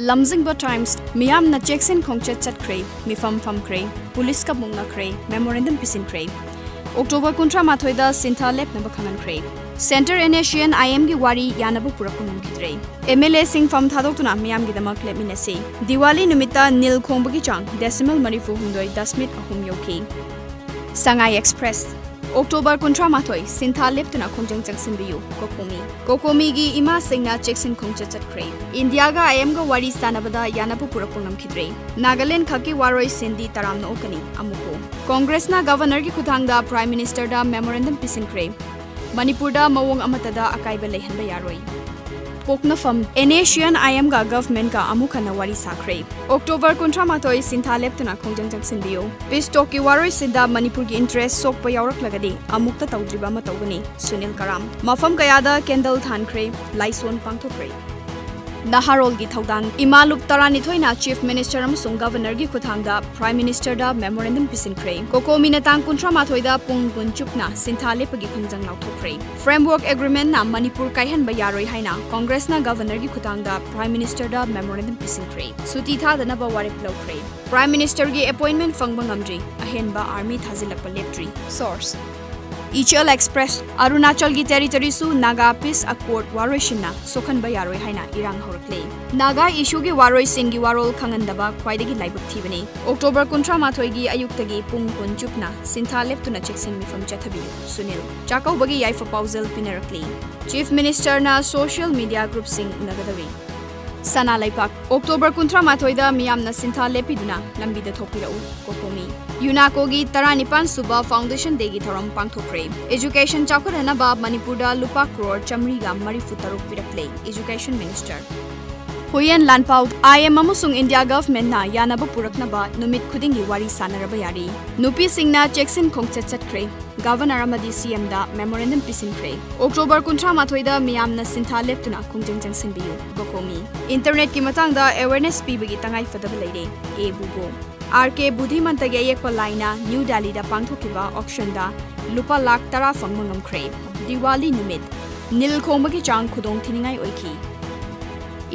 ꯂꯝꯖꯤꯡꯕ ꯇꯥꯏꯝꯁ, ꯃꯤꯌꯥꯝꯅ ꯆꯦꯛꯁꯤꯟ ꯈꯣꯡꯆꯠ ꯆꯠꯈ꯭ꯔꯦ, ꯃꯤꯐꯝ ꯐꯝꯈ꯭ꯔꯦ, ꯄꯨꯂꯤꯁꯀ ꯃꯨꯛꯅꯈ꯭ꯔꯦ, ꯃꯦꯃꯣꯔꯦꯟꯗꯝ ꯄꯤꯁꯤꯟꯈ꯭ꯔꯦ꯫ ꯑꯣꯛꯇꯣꯕꯔ ꯀꯨꯟꯊ꯭ꯔꯥ ꯃꯥꯊꯣꯏꯗ ꯁꯤꯟꯊꯥ ꯂꯦꯞꯅꯕ ꯈꯪꯍꯟꯈ꯭ꯔꯦ꯫ Centre and S C N ꯑꯥꯏ ꯑꯦꯝꯒꯤ ꯋꯥꯔꯤ ꯌꯥꯅꯕ ꯄꯨꯔꯛꯄ ꯉꯝꯈꯤꯗ꯭ꯔꯦ꯫ ꯑꯦꯝ ꯑꯦꯜ ꯑꯦꯁꯤꯡ ꯐꯝ ꯊꯥꯗꯣꯛꯇꯨꯅ ꯃꯤꯌꯥꯝꯒꯤꯗꯃꯛ ꯂꯦꯞꯃꯤꯟꯅꯁꯤ꯫ ꯗꯤꯋꯥꯂꯤ ꯅꯨꯃꯤꯠꯇ ꯅꯤꯜ ꯈꯣꯡꯕꯒꯤ ꯆꯥꯡ ꯗꯦꯁꯤꯃꯦꯜ ꯃꯔꯤꯐꯨ ꯍꯨꯝꯗꯣꯏ ꯗꯁꯃꯤꯠ ꯑꯍꯨꯝ ꯌꯧꯈꯤ꯫ ꯁꯉꯥꯏ ꯑꯦꯛꯁꯄ꯭ꯔꯦꯁ, ꯑꯣꯛꯇꯣꯕꯔ ꯀꯨꯟꯊ꯭ꯔꯥ ꯃꯥꯊꯣꯏ, ꯁꯤꯟꯊꯥ ꯂꯦꯞꯇꯨꯅ ꯈꯣꯡꯖꯪ ꯆꯪꯁꯤꯟꯕꯤꯌꯨ, ꯀꯣꯀꯣꯃꯤ꯫ ꯀꯣꯀꯣꯃꯤꯒꯤ ꯏꯃꯥꯁꯤꯡꯅ ꯆꯦꯛꯁꯤꯟ ꯈꯣꯡꯆꯠ ꯆꯠꯈ꯭ꯔꯦ꯫ ꯏꯟꯗꯤꯌꯥꯒ ꯑꯥꯏ ꯑꯦꯝꯒ ꯋꯥꯔꯤ ꯁꯥꯅꯕꯗ ꯌꯥꯅꯕ ꯄꯨꯔꯛꯄ ꯉꯝꯈꯤꯗ꯭ꯔꯦ꯫ ꯅꯥꯒꯥꯂꯦꯟ ꯈꯛꯀꯤ ꯋꯥꯔꯣꯏꯁꯤꯟꯗꯤ ꯇꯔꯥꯝꯅ ꯑꯣꯛꯀꯅꯤ, ꯑꯃꯨꯛꯀꯣ꯫ ꯀꯣꯡꯒ꯭ꯔꯦꯁꯅ ꯒꯚꯔꯅꯔꯒꯤ ꯈꯨꯠꯊꯥꯡꯗ ꯄ꯭ꯔꯥꯏꯝ ꯃꯤꯅꯤꯁꯇꯔꯗ ꯃꯦꯃꯣꯔꯦꯟꯗꯝ ꯄꯤꯁꯤꯟꯈ꯭ꯔꯦ꯫ ꯃꯅꯤꯄꯨꯔꯗ ꯃꯑꯣꯡ ꯑꯃꯠꯇꯗ ꯑꯀꯥꯏꯕ ꯂꯩꯍꯟꯕ ꯌꯥꯔꯣꯏ꯫ ꯄꯣꯛꯅꯐꯝ, ꯑꯦꯟ ꯑꯦꯁ ꯁꯤ ꯑꯦꯟ ꯑꯥꯏ ꯑꯦꯝꯒ ꯒꯚꯔꯟꯃꯦꯟꯠꯀ ꯑꯃꯨꯛ ꯍꯟꯅ ꯋꯥꯔꯤ ꯁꯥꯈ꯭ꯔꯦ꯫ ꯑꯣꯛꯇꯣꯕꯔ ꯀꯨꯟꯊ꯭ꯔꯥ ꯃꯥꯊꯣꯏ, ꯁꯤꯟꯊꯥ ꯂꯦꯞꯇꯨꯅ ꯈꯣꯡꯖꯪ ꯆꯪꯁꯤꯟꯕꯤꯌꯨ꯫ ꯄꯤꯁ ꯇꯣꯛꯀꯤ ꯋꯥꯔꯣꯏꯁꯤꯟꯗ ꯃꯅꯤꯄꯨꯔꯒꯤ ꯏꯟꯇꯔꯦꯁ ꯁꯣꯛꯄ ꯌꯥꯎꯔꯛꯂꯒꯗꯤ ꯑꯃꯨꯛꯇ ꯇꯧꯗ꯭ꯔꯤꯕ ꯑꯃ ꯇꯧꯒꯅꯤ, ꯁꯨꯅꯤꯜ ꯀꯔꯥꯝ꯫ ꯃꯐꯝ ꯀꯌꯥꯗ ꯀꯦꯟꯗꯜ ꯊꯥꯟꯈ꯭ꯔꯦ, ꯂꯥꯏꯁꯣꯟ ꯄꯥꯡꯊꯣꯛꯈ꯭ꯔꯦ꯫ ꯅꯍꯥꯔꯣꯜꯒꯤ ꯊꯧꯗꯥꯡ, ꯏꯃꯥ ꯂꯨꯞ ꯇꯔꯥꯅꯤꯊꯣꯏꯅ ꯆꯤꯐ ꯃꯤꯅꯤꯁꯇꯔ ꯑꯃꯁꯨꯡ ꯒꯚꯔꯅꯔꯒꯤ ꯈꯨꯠꯊꯥꯡꯗ ꯄ꯭ꯔꯥꯏꯝ ꯃꯤꯅꯤꯁꯇꯔꯗ ꯃꯦꯃꯣꯔꯦꯟꯗꯝ ꯄꯤꯁꯤꯟꯈ꯭ꯔꯦ꯫ ꯀꯣꯀꯣꯃꯤꯅ ꯇꯥꯡ ꯀꯨꯟꯊ꯭ꯔꯥ ꯃꯥꯊꯣꯏꯗ ꯄꯨꯡ ꯀꯨꯟ ꯆꯨꯞꯅ ꯁꯤꯟꯊꯥ ꯂꯦꯞꯄꯒꯤ ꯈꯣꯡꯖꯪ ꯂꯥꯎꯊꯣꯛꯈ꯭ꯔꯦ꯫ ꯐ꯭ꯔꯦꯝꯋꯔꯛ ꯑꯦꯒ꯭ꯔꯤꯃꯦꯟꯠꯅ ꯃꯅꯤꯄꯨꯔ ꯀꯥꯏꯍꯟꯕ ꯌꯥꯔꯣꯏ ꯍꯥꯏꯅ ꯀꯣꯡꯒ꯭ꯔꯦꯁꯅ ꯒꯚꯔꯅꯔꯒꯤ ꯈꯨꯠꯊꯥꯡꯗ ꯄ꯭ꯔꯥꯏꯝ ꯃꯤꯅꯤꯁꯇꯔꯗ ꯃꯦꯃꯣꯔꯦꯟꯗꯝ ꯄꯤꯁꯤꯟꯈ꯭ꯔꯦ꯫ ꯁꯨꯇꯤ ꯊꯥꯗꯅꯕ ꯋꯥꯔꯦꯞ ꯂꯧꯈ꯭ꯔꯦ꯫ ꯄ꯭ꯔꯥꯏꯝ ꯃꯤꯅꯤꯁꯇꯔꯒꯤ ꯑꯦꯄꯣꯏꯟꯃꯦꯟꯠ ꯐꯪꯕ ꯉꯝꯗ꯭ꯔꯤ, ꯑꯍꯦꯟꯕ ꯑꯥꯔꯃꯤ ꯊꯥꯖꯤꯜꯂꯛꯄ ꯂꯦꯞꯇ꯭ꯔꯤ꯫ ꯁꯣꯔꯁ, ꯏꯆꯦꯜ ꯑꯦꯛꯁꯄ꯭ꯔꯦꯁ, ꯑꯔꯨꯅꯥꯆꯜꯒꯤ ꯇꯦꯔꯤꯇꯔꯤꯁꯨ ꯅꯥꯒꯥ ꯄꯤꯁ ꯑꯦꯀꯣꯔꯗ ꯋꯥꯔꯣꯏꯁꯤꯟꯅ ꯁꯣꯛꯍꯟꯕ ꯌꯥꯔꯣꯏ ꯍꯥꯏꯅ ꯏꯔꯥꯡ ꯍꯧꯔꯛꯂꯦ꯫ ꯅꯥꯒꯥ ꯏꯁꯨꯒꯤ ꯋꯥꯔꯣꯏꯁꯤꯟꯒꯤ ꯋꯥꯔꯣꯜ ꯈꯪꯍꯟꯗꯕ ꯈ꯭ꯋꯥꯏꯗꯒꯤ ꯂꯥꯏꯕꯛ ꯊꯤꯕꯅꯤ꯫ ꯑꯣꯛꯇꯣꯕꯔ ꯀꯨꯟꯊ꯭ꯔꯥ ꯃꯥꯊꯣꯏꯒꯤ ꯑꯌꯨꯛꯇꯒꯤ ꯄꯨꯡ ꯀꯨꯟ ꯆꯨꯞꯅ ꯁꯤꯟꯊꯥ ꯂꯦꯞꯇꯨꯅ ꯆꯦꯛꯁꯤꯟ ꯃꯤꯐꯝ ꯆꯠꯊꯕꯤꯌꯨ, ꯁꯨꯅꯤꯜ꯫ ꯆꯥꯛꯀꯧꯕꯒꯤ ꯌꯥꯏꯐ ꯄꯥꯎꯖꯦꯜ ꯄꯤꯅꯔꯛꯂꯤ꯫ ꯆꯤꯐ ꯃꯤꯅꯤꯁꯇꯔꯅ ꯁꯣꯁꯤꯌꯦꯜ ꯃꯤꯗꯤꯌꯥ ꯒ꯭ꯔꯨꯞꯁꯤꯡ ꯎꯅꯒꯗꯧꯔꯤ꯫ ꯁꯅꯥ ꯂꯩꯄꯥꯛ, ꯑꯣꯛꯇꯣꯕꯔ ꯀꯨꯟꯊ꯭ꯔꯥ ꯃꯥꯊꯣꯏꯗ ꯃꯤꯌꯥꯝꯅ ꯁꯤꯟꯊꯥ ꯂꯦꯞꯄꯤꯗꯨꯅ ꯂꯝꯕꯤꯗ ꯊꯣꯛꯄꯤꯔꯛꯎ, ꯀꯣꯀꯣꯃꯤ꯫ ꯌꯨꯅꯥꯀꯣꯒꯤ ꯇꯔꯥꯅꯤꯄꯥꯟ ꯁꯨꯕ ꯐꯥꯎꯟꯗꯦꯁꯟ ꯗꯦꯒꯤ ꯊꯧꯔꯝ ꯄꯥꯡꯊꯣꯛꯈ꯭ꯔꯦ꯫ ꯑꯦꯖꯨꯀꯦꯁꯟ ꯆꯥꯎꯈꯠꯍꯟꯅꯕ ꯃꯅꯤꯄꯨꯔꯗ ꯂꯨꯄꯥ ꯀ꯭ꯔꯣꯔ ꯆꯥꯃꯔꯤꯒ ꯃꯔꯤꯐꯨ ꯇꯔꯨꯛ ꯄꯤꯔꯛꯂꯦ, ꯏꯖꯨꯀꯦꯁꯟ ꯃꯤꯅꯤꯁꯇꯔ꯫ ꯍꯨꯌꯦꯟ ꯂꯥꯟꯄꯥꯎ, ꯑꯥꯏ ꯑꯦꯝ ꯑꯃꯁꯨꯡ ꯏꯟꯗꯤꯌꯥ ꯒꯚꯔꯟꯃꯦꯟꯠꯅ ꯌꯥꯅꯕ ꯄꯨꯔꯛꯅꯕ ꯅꯨꯃꯤꯠ ꯈꯨꯗꯤꯡꯒꯤ ꯋꯥꯔꯤ ꯁꯥꯟꯅꯔꯕ ꯌꯥꯔꯤ꯫ ꯅꯨꯄꯤꯁꯤꯡꯅ ꯆꯦꯛꯁꯤꯟ ꯈꯣꯡꯆꯠ ꯆꯠꯈ꯭ꯔꯦ꯫ ꯒꯚꯔꯅꯔ ꯑꯃꯗꯤ ꯁꯤ ꯑꯦꯝꯗ ꯃꯦꯃꯣꯔꯦꯟꯗꯝ ꯄꯤꯁꯤꯟꯈ꯭ꯔꯦ꯫ ꯑꯣꯛꯇꯣꯕꯔ ꯀꯨꯟꯊ꯭ꯔꯥ ꯃꯥꯊꯣꯏꯗ ꯃꯤꯌꯥꯝꯅ ꯁꯤꯟꯊꯥ ꯂꯦꯞꯇꯨꯅ ꯈꯣꯡꯖꯪ ꯆꯪꯁꯤꯟꯕꯤꯌꯨ, ꯀꯣꯀꯣꯃꯤ꯫ ꯏꯟꯇꯔꯅꯦꯠꯀꯤ ꯃꯇꯥꯡꯗ ꯑꯦꯋꯦꯔꯅꯦꯁ ꯄꯤꯕꯒꯤ ꯇꯉꯥꯏ ꯐꯗꯕ ꯂꯩꯔꯦ, ꯑꯦ ꯕꯨꯕꯣ꯫ ꯑꯥꯔ ꯀꯦ ꯕꯨꯙꯤꯃꯟꯇꯒꯤ ꯑꯌꯦꯛꯄ ꯂꯥꯏꯅ ꯅ꯭ꯌꯨ ꯗꯦꯜꯂꯤꯗ ꯄꯥꯡꯊꯣꯛꯈꯤꯕ ꯑꯣꯛꯁꯟꯗ ꯂꯨꯄꯥ ꯂꯥꯈ ꯇꯔꯥ ꯐꯪꯕ ꯉꯝꯈ꯭ꯔꯦ꯫ ꯗꯤꯋꯥꯂꯤ ꯅꯨꯃꯤꯠ ꯅꯤꯜ ꯈꯣꯡꯕꯒꯤ ꯆꯥꯡ ꯈꯨꯗꯣꯡ ꯊꯤꯅꯤꯡꯉꯥꯏ ꯑꯣꯏꯈꯤ꯫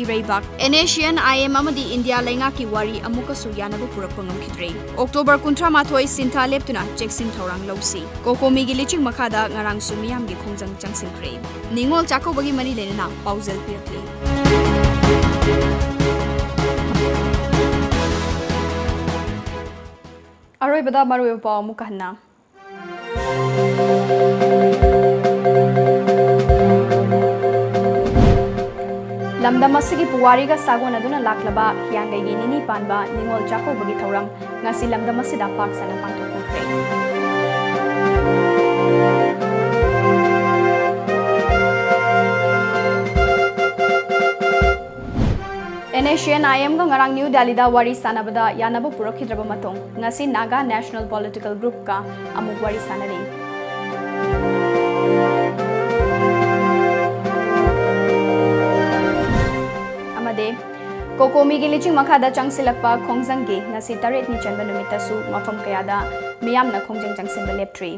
ꯏꯔꯩꯕꯥꯛ, N S C N I M ꯑꯃꯗꯤ ꯏꯟꯗꯤꯌꯥ ꯂꯩꯉꯥꯛꯀꯤ ꯋꯥꯔꯤ ꯑꯃꯨꯛꯀꯁꯨ ꯌꯥꯅꯕ ꯄꯨꯔꯛꯄ ꯉꯝꯈꯤꯗ꯭ꯔꯦ꯫ ꯑꯣꯛꯇꯣꯕꯔ ꯀꯨꯟꯊ꯭ꯔꯥ ꯃꯥꯊꯣꯏ ꯁꯤꯟꯊꯥ ꯂꯦꯞꯇꯨꯅ ꯆꯦꯛꯁꯤꯟ ꯊꯧꯔꯥꯡ ꯂꯧꯁꯤ꯫ ꯀꯣꯀꯣꯃꯤꯒꯤ ꯂꯤꯆꯤꯡ ꯃꯈꯥꯗ ꯉꯔꯥꯡꯁꯨ ꯃꯤꯌꯥꯝꯒꯤ ꯈꯣꯡꯖꯪ ꯆꯪꯁꯤꯟꯈ꯭ꯔꯦ꯫ ꯅꯤꯉꯣꯜ ꯆꯥꯛꯀꯧꯕꯒꯤ ꯃꯔꯤ ꯂꯩꯅꯅ ꯄꯥꯎꯖꯦꯜ ꯄꯤꯔꯛꯂꯤ꯫ ꯑꯔꯣꯏꯕꯗ ꯃꯔꯨꯑꯣꯏꯕ ꯄꯥꯎ ꯑꯃꯨꯛꯀ ꯍꯟꯅ꯫ ꯂꯝꯗꯝ ꯑꯁꯤꯒꯤ ꯄꯨꯋꯥꯔꯤꯒ ꯁꯥꯒꯣꯟꯅꯗꯨꯅ ꯂꯥꯛꯂꯕ ꯍꯤꯌꯥꯡꯒꯩꯒꯤ ꯅꯤꯅꯤ ꯄꯥꯟꯕ ꯅꯤꯉꯣꯜ ꯆꯥꯛꯀꯧꯕꯒꯤ ꯊꯧꯔꯝ ꯉꯁꯤ ꯂꯝꯗꯝ ꯑꯁꯤꯗ ꯄꯥꯛ ꯁꯟꯅ ꯄꯥꯡꯊꯣꯛꯈ꯭ꯔꯦ꯫ ꯑꯦꯟ ꯑꯦꯁ ꯁꯤ ꯑꯦꯟ ꯑꯥꯏ ꯑꯦꯝꯒ ꯉꯔꯥꯡ ꯅ꯭ꯌꯨ ꯗꯦꯜꯂꯤꯗ ꯋꯥꯔꯤ ꯁꯥꯟꯅꯕꯗ ꯌꯥꯅꯕ ꯄꯨꯔꯛꯈꯤꯗ꯭ꯔꯕ ꯃꯇꯨꯡ, ꯉꯁꯤ ꯅꯥꯒꯥ ꯅꯦꯁꯅꯦꯜ ꯄꯣꯂꯤꯇꯤꯀꯦꯜ ꯒ꯭ꯔꯨꯞꯀ ꯑꯃꯨꯛ ꯋꯥꯔꯤ ꯁꯥꯟꯅꯔꯤ꯫ ꯑꯃꯗꯤ ꯀꯣꯀꯣꯃꯤꯒꯤ ꯂꯤꯆꯤꯡ ꯃꯈꯥꯗ ꯆꯪꯁꯤꯜꯂꯛꯄ ꯈꯣꯡꯖꯪꯒꯤ ꯉꯁꯤ ꯇꯔꯦꯠꯅꯤ ꯆꯟꯕ ꯅꯨꯃꯤꯠꯇꯁꯨ ꯃꯐꯝ ꯀꯌꯥꯗ ꯃꯤꯌꯥꯝꯅ ꯈꯣꯡꯖꯪ ꯆꯪꯁꯤꯟꯕ ꯂꯦꯞꯇ꯭ꯔꯤ꯫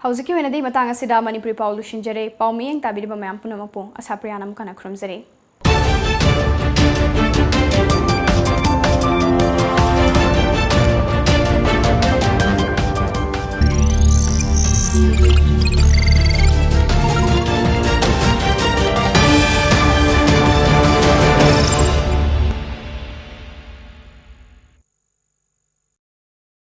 ꯍꯧꯖꯤꯛꯀꯤ ꯑꯣꯏꯅꯗꯤ ꯃꯇꯥꯡ ꯑꯁꯤꯗ ꯃꯅꯤꯄꯨꯔꯤ ꯄꯥꯎ ꯂꯣꯏꯁꯤꯟꯖꯔꯦ꯫ ꯄꯥꯎ ꯃꯤꯠꯌꯦꯡ ꯇꯥꯕꯤꯔꯤꯕ ꯃꯌꯥꯝ ꯄꯨꯝꯅꯃꯛꯄꯨ ꯑꯁꯥꯄ꯭ꯔꯤꯌꯥꯅ ꯑꯃꯨꯛ ꯍꯟꯅ ꯈꯨꯔꯨꯝꯖꯔꯤ꯫